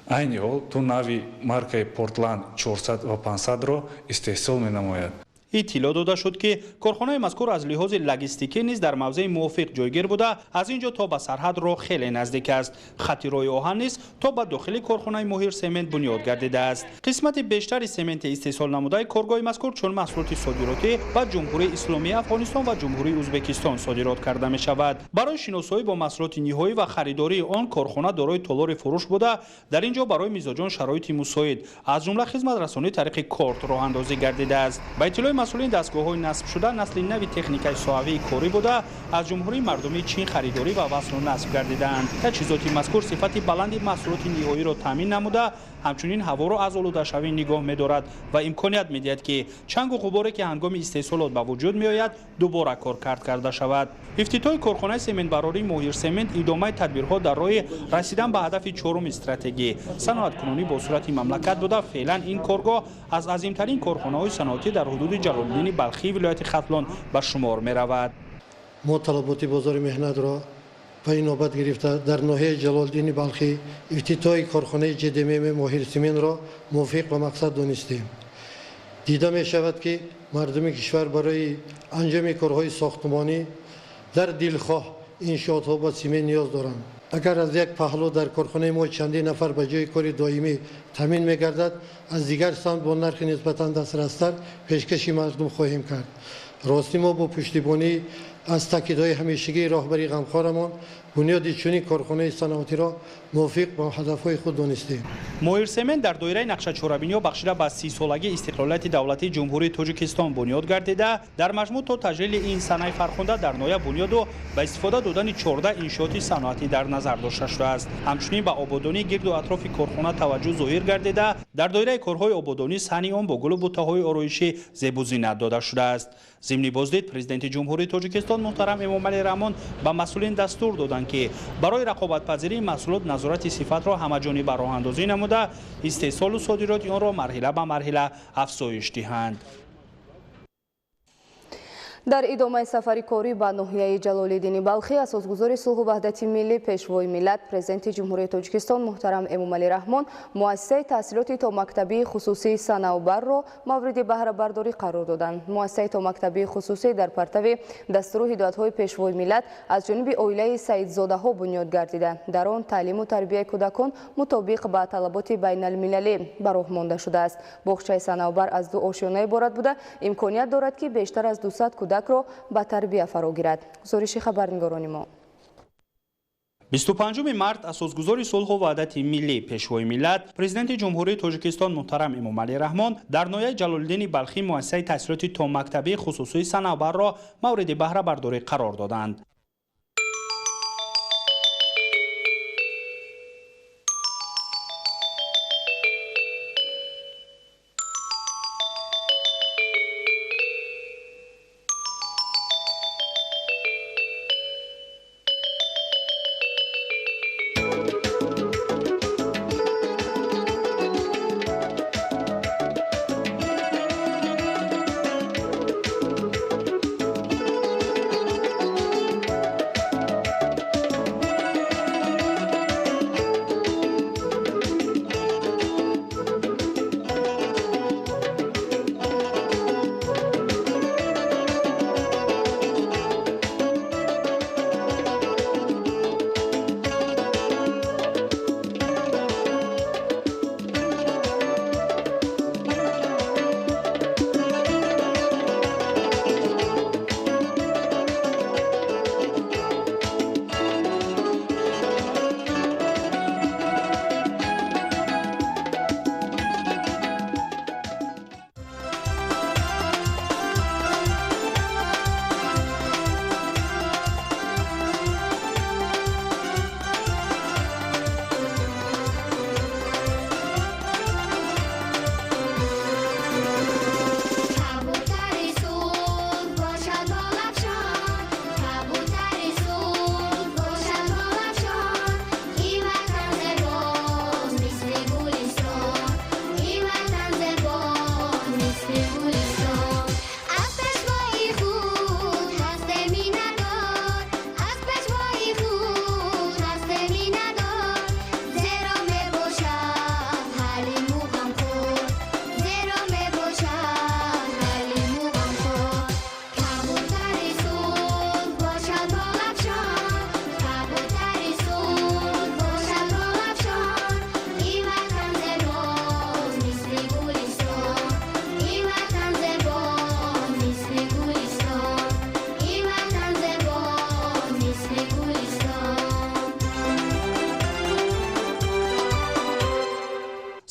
айни ҳол ду нави маркаи Портланд 400 ва 500-ро истеҳсол менамояд. Иттилоъ дода шуд, ки корхонаи мазкур аз лиҳози логистикӣ низ дар мавзеи мувофиқ ҷойгир буда, аз ин ҷо то ба сарҳад роҳ хеле наздик аст. Хати роҳи оҳан низ то ба дохили корхонаи Моҳирсемент бунёд гардидааст. Қисмати бештари сементи истеҳсол намудаи коргоҳи мазкур чун маҳсулоти содиротӣ ба Ҷумҳурии Исломии Афғонистон ва Ҷумҳурии Ӯзбекистон содирот карда мешавад. Барои шиносоӣ бо маҳсулоти ниҳоӣ ва харидории он корхона дорои толори фурӯш буда, дар ин ҷо барои мизоҷон шароити мусоид, аз ҷумла хизматрасонӣ тариқи корт роҳандозӣ гардидааст. Ба иттилои масъулин, дастгоҳҳои насбшуда насли нави техникаи соҳавии корӣ буда, аз Ҷумҳурии Мардумии Чин харидорӣ ва васлу насб гардидаанд. Таҷҳизоти мазкур сифати баланди маҳсулоти ниҳоиро таъмин намуда, ҳамчунин ҳаворо аз олудашавӣ нигоҳ медорад ва имконият медиҳад, ки чангу ғуборе, ки ҳангоми истеҳсолот ба вуҷуд меояд, дубора коркард карда шавад. Ифтитоҳи корхонаи сементбарории Моҳирсемент идомаи тадбирҳо дар роҳи расидан ба ҳадафи чоруми стратегӣ саноаткунонӣ бо суръати мамлакат буда, феълан ин коргоҳ аз азимтарин корхонаҳои саноатӣ дар ҳудуди Ҷалолиддини Балхӣ вилояти Хатлон ба шумор меравад. Мо талаботи бозори меҳнатро Ба инобат гирифта дар ноҳияи Ҷалолиддини Балхӣ ифтитоҳи корхонаи ҶДММ Моҳирсиментро мувофиқ ба мақсад донистем. Дида мешавад, ки мардуми кишвар барои анҷоми корҳои сохтмонӣ дар дилхоҳ иншоотҳо ба симент ниёз доранд. Агар аз як паҳлӯ дар корхонаи мо чандин нафар ба ҷои кори доимӣ таъмин мегардад, аз дигар самт бо нархи нисбатан дастрастар пешкаши мардум хоҳем кард. Ростӣ мо бо пуштибонӣ аз таъкидҳои ҳамешагии роҳбари ғамхорамон бунёди чунин корхонаи саноатиро мувофиқ бо ҳадафҳои худ донистем. Моҳирсемент дар доираи нақшачорабиниҳо бахшида ба 30-солагии истиқлолияти давлатии Ҷумҳурии Тоҷикистон бунёд гардида, дар маҷмӯъ то таҷлили ин санаи фархунда дар ноҳия бунёду ба истифода додани 14 иншооти саноатӣ дар назар дошта шудааст. Ҳамчунин ба ободонии гирду атрофи корхона таваҷҷӯҳ зоҳир гардида, дар доираи корҳои ободонӣ саҳни он бо гулу бутаҳои ороишӣ зебу зинат дода шудааст. Зимни боздид Президенти Ҷумҳурии Тоҷикистон муҳтарам Эмомалӣ Раҳмон ба масъулин дастур доданд, ки барои рақобатпазирии маҳсулот назорати сифатро ҳамаҷониба роҳандозӣ намуда, истеҳсолу содироти онро марҳила ба марҳила афзоиш диҳанд. Дар идомаи сафари корӣ ба ноҳияи Ҷалолиддини Балхӣ асосгузори сулҳу ваҳдати миллӣ, Пешвои миллат, Президенти Ҷумҳурии Тоҷикистон муҳтарам Эмомалӣ Раҳмон муассисаи таҳсилоти томактабии хусусии Санавбарро мавриди баҳрабардорӣ қарор доданд. Муассисаи томактабии хусусӣ дар партави дастуру ҳидоятҳои Пешвои миллат аз ҷониби оилаи Саидзодаҳо бунёд гардида. Дар он таълиму тарбияи кӯдакон мутобиқ ба талаботи байналмилалӣ ба роҳ монда шудааст. Боғчаи Санавбар аз ду ошёна иборат буда, имконият дорад, ки бештар аз 200 кӯдакро ба тарбия фаро гирад. Гузориши хабарнигорони мо. 25 март асосгузори сулҳу ваҳдати миллӣ, Пешвои миллат, Президенти Ҷумҳурии Тоҷикистон муҳтарам Эмомалӣ Раҳмон дар ноҳияи Ҷалолиддини Балхӣ муассисаи таҳсилоти томактабии хусусии Санавбарро мавриди баҳрабардорӣ қарор доданд.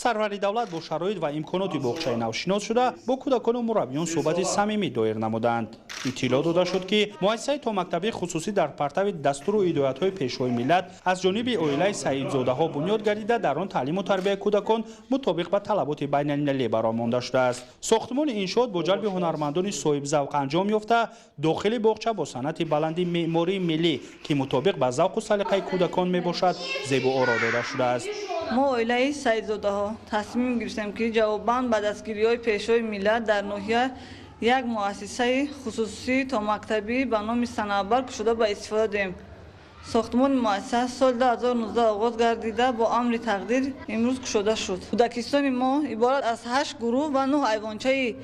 Сарвари давлат бо шароит ва имконоти боғчаи нав шинос шуда, бо кӯдакону мураббиён суҳбати самимӣ доир намуданд. Иттилоъ дода шуд, ки муассисаи томактабии хусусӣ дар партави дастуру ҳидоятҳои Пешвои миллат аз ҷониби оилаи Саидзодаҳо бунёд гардида, дар он таълиму тарбияи кӯдакон мутобиқ ба талаботи байналмилалӣ ба роҳ монда шудааст. Сохтмони иншоот бо ҷалби ҳунармандони соҳибзавқ анҷом ёфта, дохили боғча бо санъати баланди меъмории миллӣ, ки мутобиқ ба завқу салиқаи кӯдакон мебошад, зебу оро дода шудааст. Мо оилаи Саидзодаҳо тасмим гирифтем, ки ҷавобан ба дастгириҳои Пешвои миллат дар ноҳия як муассисаи хусусии томактабӣ ба номи Санавбар кушода ба истифода диҳем. Сохтмони муассиса соли 2019 оғоз гардида, бо амри тақдир имрӯз кушода шуд. Кӯдакистони мо иборат аз 8 гурӯҳ ва 9 айвончаи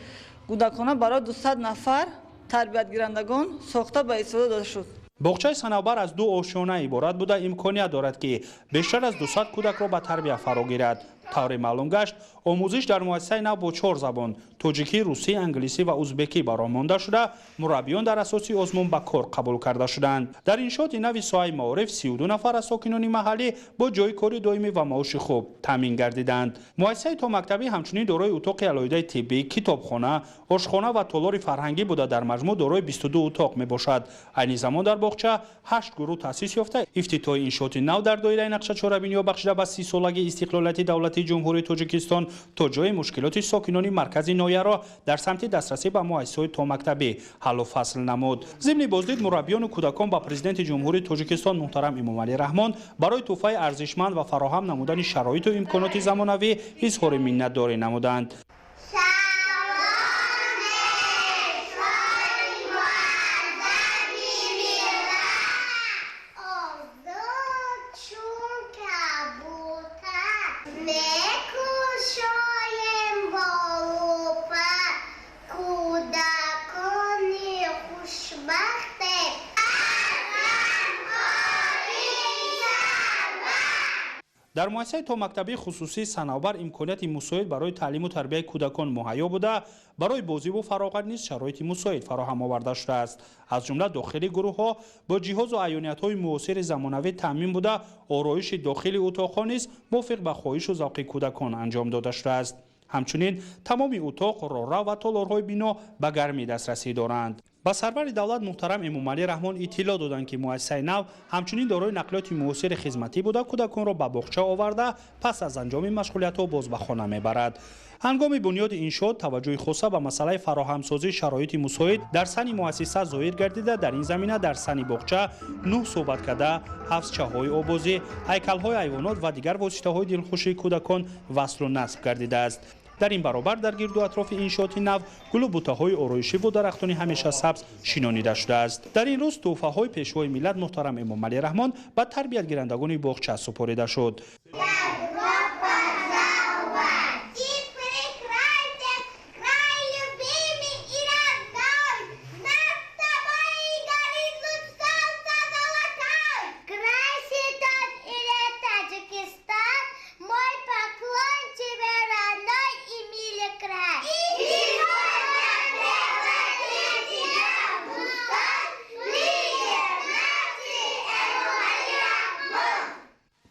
кӯдакона барои 200 нафар тарбиятгирандагон сохта ба истифода дода шуд. Боғчаи Санавбар аз 2 ошёна иборат буда, имконият дорад, ки бештар аз 200 кӯдакро ба тарбия фаро гирад. Тавре маълум гашт, омӯзиш дар муассисаи нав бо 4 забон тоҷикӣ, русӣ, англисӣ ва узбекӣ ба роҳ монда шуда, мураббиён дар асоси озмун ба кор қабул карда шуданд. Дар иншооти нави соҳаи маориф 32 нафар аз сокинони маҳаллӣ бо ҷойи кори доимӣ ва маоши хуб таъмин гардиданд. Муассисаи томактабӣ ҳамчунин дорои утоқи алоҳидаи тиббӣ, китобхона, ошхона ва толори фарҳангӣ буда, дар маҷмӯъ дорои 22 утоқ мебошад. Айни замон дар боғча 8 гурӯҳ таъсис ёфта, ифтитоҳи иншооти нав дар доираи нақша чорабиниҳо бахшида ба 30-солагии истиқлолияти давлатии Ҷумҳурии Тоҷикистон то ҷои мушкилоти сокинони маркази ноҳияро дар самти дастрасӣ ба муассисаҳои томактабӣ ҳаллу фасл намуд. Зимни боздид мураббиёну кӯдакон ба Президенти Ҷумҳурии Тоҷикистон муҳтарам Эмомалӣ Раҳмон барои тӯҳфаи арзишманд ва фароҳам намудани шароиту имконоти замонавӣ изҳори миннатдорӣ намуданд. Дар муассисаи томактабии хусусии Санавбар имконияти мусоид барои таълиму тарбияи кӯдакон муҳайё буда, барои бозиву фароғат низ шароити мусоид фароҳам оварда шудааст. Аз ҷумла дохили гурӯҳҳо бо ҷиҳозу аёниятҳои муосири замонавӣ таъмин буда, ороиши дохили утоқҳо низ мувофиқ ба хоҳишу завқи кӯдакон анҷом дода шудааст. Ҳамчунин тамоми утоқ, роҳрав ва толорҳои бино ба гармӣ дастрасӣ доранд. Ба сарвари давлат муҳтарам Эмомалӣ Раҳмон иттилоъ доданд, ки муассисаи нав ҳамчунин дорои нақлиёти муосири хизматӣ буда, кӯдаконро ба боғча оварда, пас аз анҷоми машғулиятҳо боз ба хона мебарад. Ҳангоми бунёди иншоот таваҷҷӯҳи хоса ба масъалаи фароҳамсозии шароити мусоид дар сани муассиса зоҳир гардида, дар ин замина дар сани боғча 9 суҳбаткада, ҳавзчаҳои обозӣ, ҳайкалҳои ҳайвонот ва дигар воситаҳои дилхушии кӯдакон васлу насб гардидааст. Дар ин баробар дар гирду атрофи иншооти нав гулу бутаҳои ороишӣ ва дарахтони ҳамеша сабз шинонида шудааст. Дар ин рӯз тӯҳфаҳои пешвои миллат муҳтарам Эмомалӣ Раҳмон ба тарбиятгирандагони боғча супорида шуд.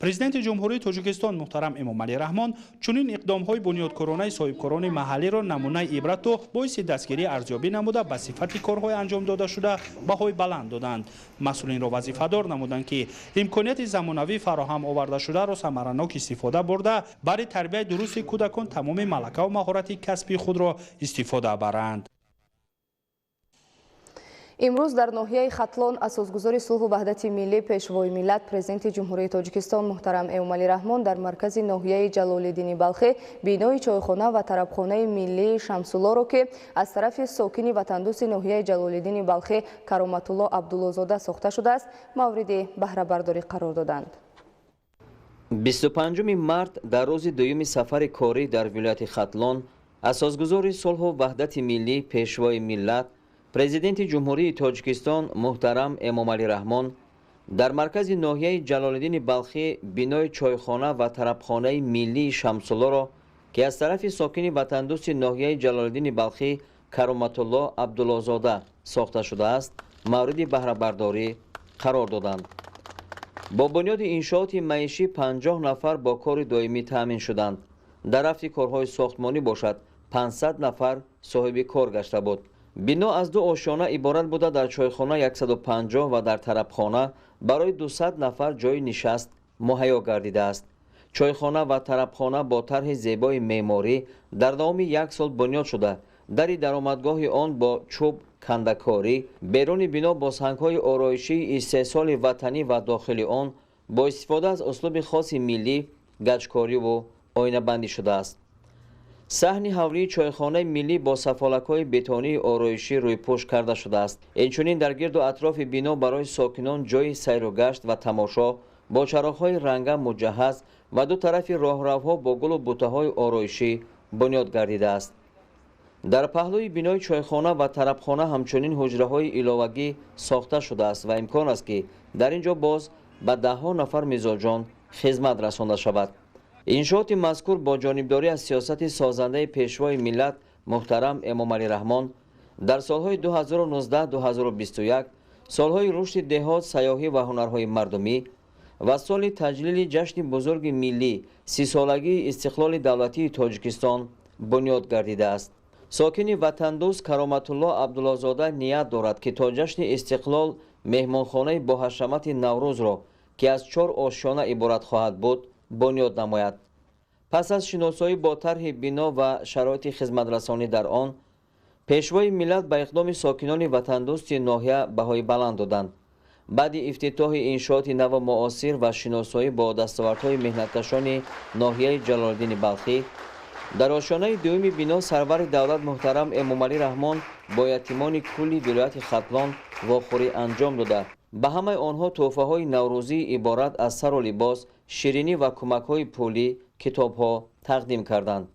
Президенти Ҷумҳурии Тоҷикистон муҳтарам Эмомалӣ Раҳмон чунин иқдомҳои бунёдкоронаи соҳибкорони маҳаллиро намунаи ибрату боиси дастгирӣ арзёбӣ намуда, ба сифати корҳои анҷом додашуда баҳои баланд доданд. Масъулинро вазифадор намуданд, ки имконияти замонавӣ фароҳам овардашударо самаранок истифода бурда, барои тарбияи дурусти кӯдакон тамоми малакаву маҳорати касбии худро истифода баранд. Имрӯз дар ноҳияи Хатлон асосгузори сулҳу ваҳдати миллӣ, пешвои миллат, Президенти Ҷумҳурии Тоҷикистон муҳтарам Эмомалӣ Раҳмон дар маркази ноҳияи Ҷалолиддини Балхӣ бинои чойхона ва тарабхонаи миллии Шамсуллоро, ки аз тарафи сокини ватандӯсти ноҳияи Ҷалолиддини Балхӣ Кароматулло Абдуллозода сохта шудааст, мавриди баҳрабардорӣ қарор доданд. 25 март дар рӯзи дуюми сафари корӣ дар вилояти Хатлон асосгузори сулҳу ваҳдати миллӣ, пешвои миллат, Президенти Ҷумҳурии Тоҷикистон муҳтарам Эмомалӣ Раҳмон дар маркази ноҳияи Ҷалолиддини Балхӣ бинои чойхона ва тарабхонаи миллии Шамсуллоро, ки аз тарафи сокини ватандӯсти ноҳияи Ҷалолиддини Балхӣ Кароматулло Абдуллозода сохта шудааст, мавриди баҳрабардорӣ қарор доданд. Бо бунёди иншооти маишӣ 50 нафар бо кори доимӣ таъмин шуданд. Дар рафти корҳои сохтмонӣ бошад 500 нафар соҳиби кор гашта буд. Бино аз 2 ошёна иборат буда, дар чойхона 150 ва дар тарабхона барои 200 нафар ҷойи нишаст муҳайё гардидааст. Чойхона ва тарабхона бо тарҳи зебои меъморӣ дар давоми як сол бунёд шуда, дари даромадгоҳи он бо чӯб кандакорӣ, беруни бино бо сангҳои ороишии истеҳсоли ватанӣ ва дохили он бо истифода аз услуби хоси миллӣ гачкориву оинабандӣ шудааст. Саҳни ҳавлии чойхонаи миллӣ бо сафолакҳои бетонии ороишӣ рӯйпӯш карда шудааст. Инчунин дар гирду атрофи бино барои сокинон ҷойи сайру гашт ва тамошо бо чароғҳои ранга муҷаҳҳаз ва ду тарафи роҳравҳо бо гулу бутаҳои ороишӣ бунёд гардидааст. Дар паҳлӯи бинои чойхона ва тарабхона ҳамчунин ҳуҷраҳои иловагӣ сохта шудааст ва имкон аст, ки дар ин ҷо боз ба даҳҳо нафар мизоҷон хизмат расонда шавад. Иншооти мазкур бо ҷонибдорӣ аз сиёсати созандаи Пешвои миллат муҳтарам Эмомалӣ Раҳмон дар солҳои 2019-2021, солҳои рушди деҳот, сайёҳӣ ва ҳунарҳои мардумӣ ва соли таҷлили ҷашни бузурги миллӣ 30-солагии истиқлоли давлатии Тоҷикистон бунёд гардидааст. Сокини ватандӯст Кароматулло Абдуллозода ният дорад, ки то ҷашни истиқлол меҳмонхонаи боҳашамати Наврӯзро, ки аз 4 ошёна иборат хоҳад буд, бунёд намояд. Пас аз шиносоӣ бо тарҳи бино ва шароити хизматрасонӣ дар он, Пешвои миллат ба иқдоми сокинони ватандӯсти ноҳия баҳои баланд доданд. Баъди ифтитоҳи иншооти наву муосир ва шиносоӣ бо дастовардҳои меҳнаткашони ноҳияи Ҷалолиддини Балхӣ, дар ошёнаи дуюми бино сарвари давлат муҳтарам Эмомалӣ Раҳмон бо ятимони кулли вилояти Хатлон вохӯрӣ анҷом дода, ба ҳамаи онҳо тӯҳфаҳои наврӯзӣ иборат аз сару либос, ширинӣ ва кӯмакҳои пулӣ, китобҳо тақдим карданд.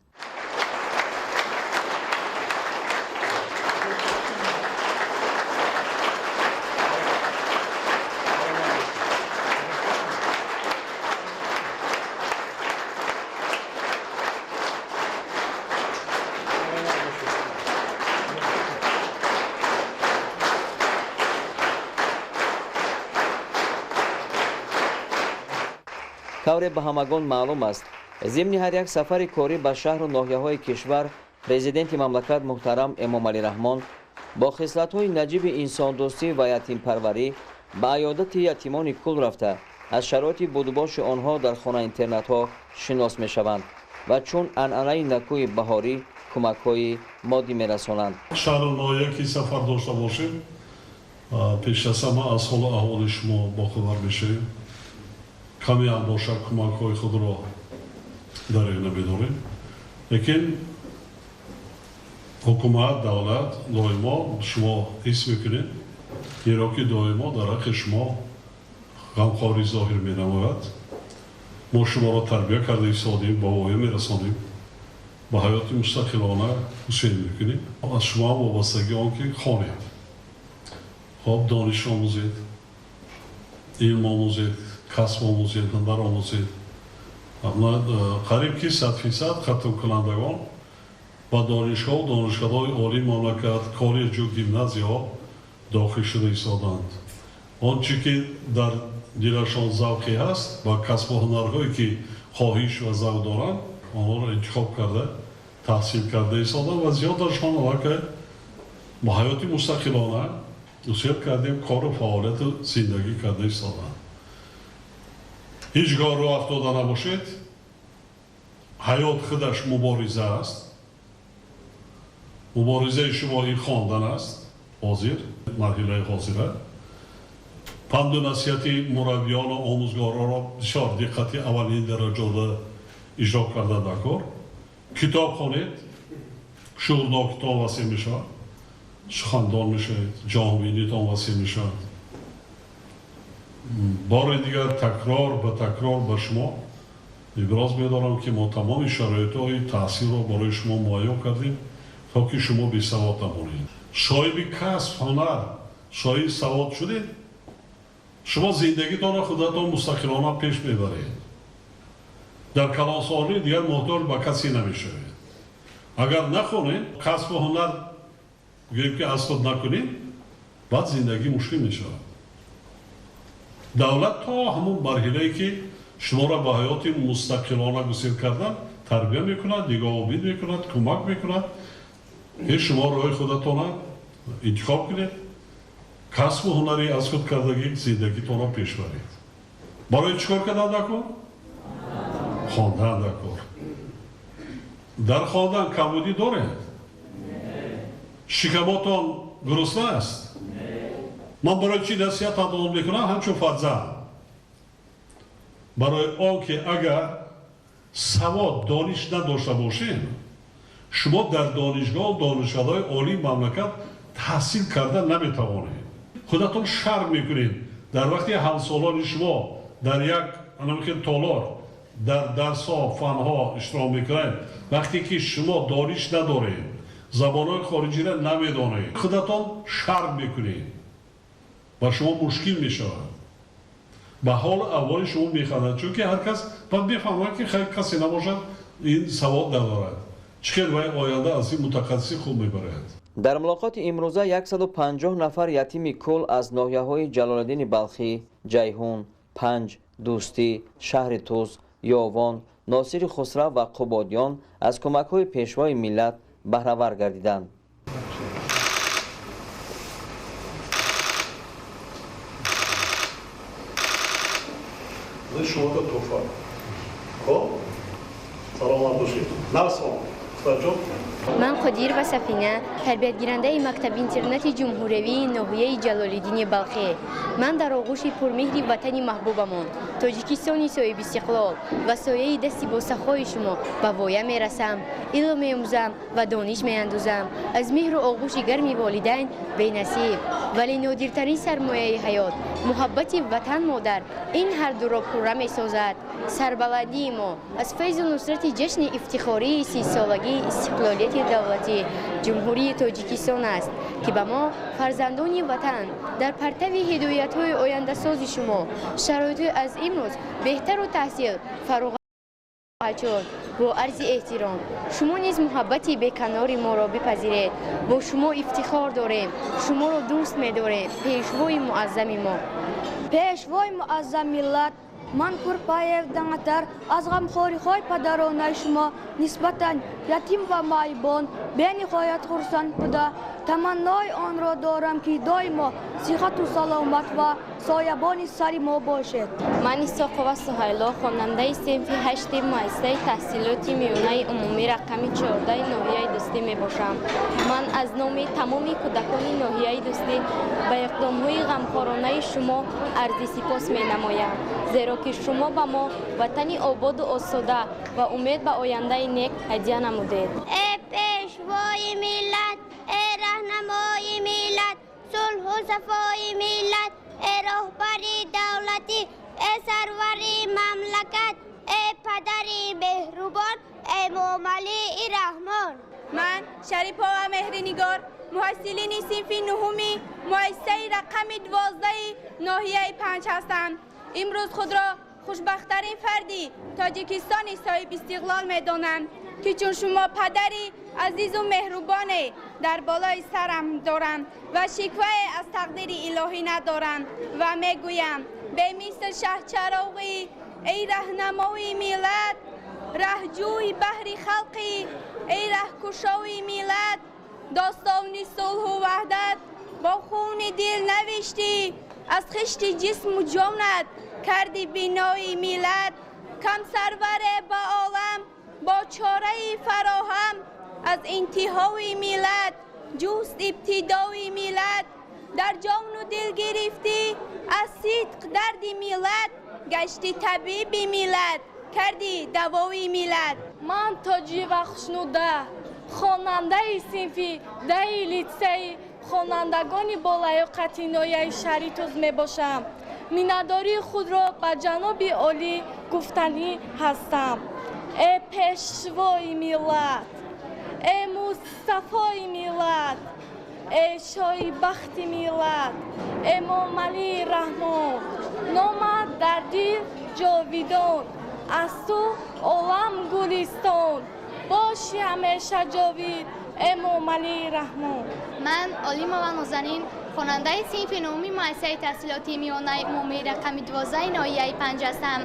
Тавре ба ҳамагон маълум аст, зимни ҳар як сафари корӣ ба шаҳру ноҳияҳои кишвар Президенти мамлакат муҳтарам Эмомалӣ Раҳмон бо хислатҳои наҷиби инсондӯстӣ ва ятимпарварӣ ба аёдати ятимони кул рафта, аз шароити будубоши онҳо дар хона-интернатҳо шинос мешаванд ва чун анъанаи накӯи баҳорӣ кӯмакҳои моддӣ мерасонанд. Шаҳру ноҳия ки сафар дошта бошем, пеш аз ҳама аз ҳолу аҳволи шумо бохабар мешавем. Каме ҳам бошад кӯмакҳои худро дареғ намедорем, лекин ҳукумат, давлат доимо шумо ҳис мекунед, зеро ки доимо дар ҳаққи шумо ғамхорӣ зоҳир менамояд. Мо шуморо тарбия карда истодем, ба воя мерасонем, ба ҳаёти мустақилона ҳусейн мекунем. Аз шумо ҳам вобастагӣ он ки хонед, хоб дониш омӯзед, илм омӯзед, касб омӯзед, ҳунар омӯзед. Қариб ки 100% хатмкунандагон ба донишгоҳу донишкадаҳои олии мамлакат, коллеҷу гимназияҳо дохил шуда истоданд. Он чӣ ки дар дилашон завқе ҳаст ва касбу ҳунарҳое ки хоҳиш ва завқ доранд, онҳоро интихоб карда, таҳсил карда истоданд ва зиёдашон аллакай ба ҳаёти мустақилона усел кардем, кору фаъолияту зиндагӣ карда истоданд. Ҳеҷ гоҳ рӯ афтода набошед. Ҳаёт худаш мубориза аст. Муборизаи шумо ин хондан аст, ҳозир, марҳилаи ҳозира. Панду насиҳати мураббиёну омӯзгоронро бисёр диққати аввалин дараҷода иҷро карда даркор. Китоб хонед, шуғлнокитон васеъ мешавад, сухандон мешавед, ҷаҳонбинитон васеъ мешавад. Бори дигар такрор ба такрор ба шумо иброз медорам, ки мо тамоми шароитҳои таҳсилро барои шумо муҳайё кардем, то ки шумо бесавод намонед. Соҳиби касб, ҳунар, соҳиби савод шудед, шумо зиндагитонро худатон мустақилона пеш мебаред. Дар калонсолӣ дигар муҳтоҷ ба касе намешавед. Агар нахонед, касбу ҳунар гӯем ки аз худ накунед, баъд зиндагӣ мушкил мешавад. Давлат то ҳамон марҳилае ки шуморо ба ҳаёти мустақилона гусел кардан тарбия мекунад, нигоҳубин мекунад, кӯмак мекунад, ки шумо роҳи худатонро интихоб кунед, касбу ҳунари аз худ кардагӣ зиндагитонро пеш баред. Барои чӣ кор кардан даркор? Хондан даркор. Дар хондан камбудӣ доред? Шикамотон гурусна аст? Ман барои чӣ насиҳат адо мекунам ҳамчун фарзанд? Барои он ки агар савод, дониш надошта бошем, Шумо дар донишгоҳ, донишкадаҳои олии мамлакат таҳсил карда наметавонед. Худатон шарм мекунед. Дар вақти ҳамсолони шумо дар як толор дар дарсҳо, фанҳо иштирок мекунанд, вақте ки шумо дониш надоред, забонҳои хориҷиро намедонед, худатон шарм мекунед ва шумо мушкил мешавад. Ба ҳолу аҳволи шумо механдад, чунки ҳар кас баъд мефаҳмад, ки хайр, касе набошад ин савод надорад. Чӣ хел вай оянда аз ин мутахассиси хуб мебарояд. Дар мулоқоти имрӯза 150 нафар ятими кул аз ноҳияҳои Ҷалолиддини Балхӣ, Ҷайҳун, Панҷ, Дӯстӣ, шаҳри Тӯс, Ёвон, Носири Хусрав ва Қубодиён аз кӯмакҳои Пешвои миллат баҳравар гардиданд. Шумо туҳфа. Хоб? Саломат бошед. Насон. Ман Қодир ва Сафина, тарбиятгирандаи мактаби интернати ҷумҳуриявии ноҳияи Ҷалолиддини Балхӣ. Ман дар оғӯши пурмеҳри ватани маҳбубамон, Тоҷикистони соҳибистиқлол ва сояи дасти босахои шумо ба воя мерасам, илм меомӯзам ва дониш меандозам. Аз меҳру оғӯши гарми волидайн бенасиб, вале нодиртарин сармояи ҳаёт, муҳаббати ватан модар, ин ҳардуро пурра месозад. Сарбаландии мо аз файзу нусрати ҷашни ифтихории 30-солагии истиқлолияти давлатӣ Ҷумҳурии Тоҷикистон аст, ки ба мо фарзандони ватан дар партави ҳидоятҳои ояндасози шумо шароитҳои аз имрӯз беҳтару таҳсил фароғ шуд. Бо арзи эҳтиром, шумо низ муҳаббати беканори моро бипазиред. Бо шумо ифтихор дорем, шуморо дӯст медорем, Пешвои муаззами мо. Пешвои муаззам миллат, ман Курпаев Даңатар аз ғамхориҳои падаронаи шумо нисбатан ятим ва маъюбон бениҳоят хурсанд буда, таманнои онро дорам, ки доимо сиҳату саломат ва соябони сари мо бошед. Ман Исоқова Суҳайло, хонандаи синфи ҳашти муассисаи таҳсилоти миёнаи умумӣ рақами 14 ноҳияи Дӯстӣ мебошам. Ман аз номи тамоми кӯдакони ноҳияи Дӯстӣ ба иқдомҳои ғамхоронаи шумо арзи сипос менамоям, зеро ки шумо ба мо ватани ободу осуда ва умед ба ояндаи нек ҳадя намудед. Э Пешвои миллат, э раҳнамои миллат, сулҳу сафои миллат, э роҳбари давлатӣ, э сарвари мамлакат, э падари меҳрубон Эмомалии Раҳмон. Ман Шарипова Меҳринигор, муҳассилини синфи нуҳуми муассисаи рақами 12 ноҳияи Панҷ ҳастам. Имрӯз худро хушбахттарин фарди Тоҷикистони соҳибистиқлол медонам, ки чун шумо падари азизу меҳрубоне дар болои сарам дорам ва шиквае аз тақдири илоҳӣ надорам ва мегӯям: бемисл шаҳчароғӣ, эй раҳнамои миллат, раҳҷӯи баҳри халқӣ, эй раҳкушои миллат, достони сулҳу ваҳдат бо хуни дил навиштӣ, аз хишти ҷисму ҷонат карди бинои миллат. Кам сарваре ба олам бо чораи фароҳам аз интиҳои миллат ҷуст ибтидои миллат. Дар ҷону дил гирифтӣ аз сидқ дарди миллат, гашти табиби миллат, карди давои миллат. Ман Тоҷива Хушнуда, хонандаи синфи 10-и литсеи хонандагони болаёқати ноҳияи шаҳри Тӯз мебошам. Миннатдории худро ба ҷаноби олӣ гуфтанӣ ҳастам. Э Пешвои миллат, э Мустафои миллат, э шоҳи бахти миллат Эмомалии Раҳмон, номат дар дил ҷовидон, аз ту олам гулистон, боши ҳамеша ҷовид Эмомалии Раҳмон. Ман Олимова Нозанин, хонандаи синфи нуҳуми муассисаи таҳсилоти миёнаи умумии рақами 12 ноҳияи Панҷ ҳастам.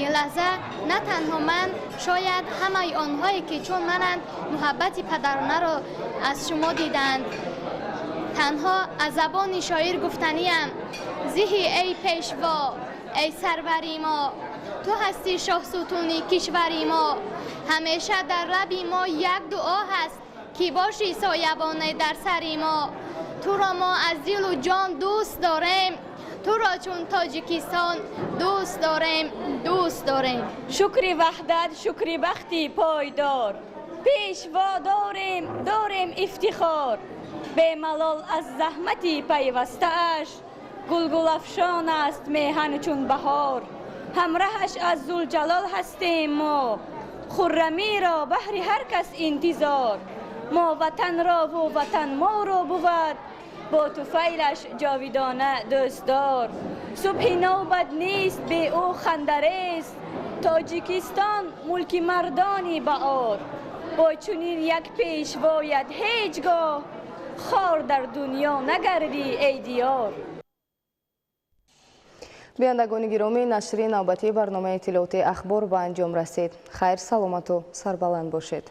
Ин лаҳза на танҳо ман, шояд ҳамаи онҳое ки чун мананд муҳаббати падаронаро аз шумо диданд. Танҳо аз забони шоир гуфтаниям: зиҳи эй Пешво, эй сарвари мо, ту ҳастӣ шоҳсутуни кишвари мо. Ҳамеша дар лаби мо як дуо ҳаст, ки бошӣ соябоне дар сари мо. Туро мо аз дилу ҷон дӯст дорем, туро чун Тоҷикистон дӯст дорем, дӯст дорем. Шукри ваҳдат, шукри бахти пойдор, Пешво дорем, дорем ифтихор, бемалол аз заҳмати пайвастааш. Гулгулафшон аст меҳан чун баҳор, ҳамраҳаш аз Зулҷалол ҳастем мо. Хуррамиро баҳри ҳар кас интизор, мо ватанро ву ватан моро бувад, бо туфайлаш ҷовидона дӯстдор. Субҳи навбат нест бе ӯ хандарест, Тоҷикистон мулки мардони баор. Бо чунин як пешвоят ҳеҷ гоҳ хор дар дунё нагардӣ, эй диёр. Бинандагони гиромӣ, нашри навбатии барномаи иттилоотии Ахбор ба анҷом расид. Хайр, саломату сарбаланд бошед.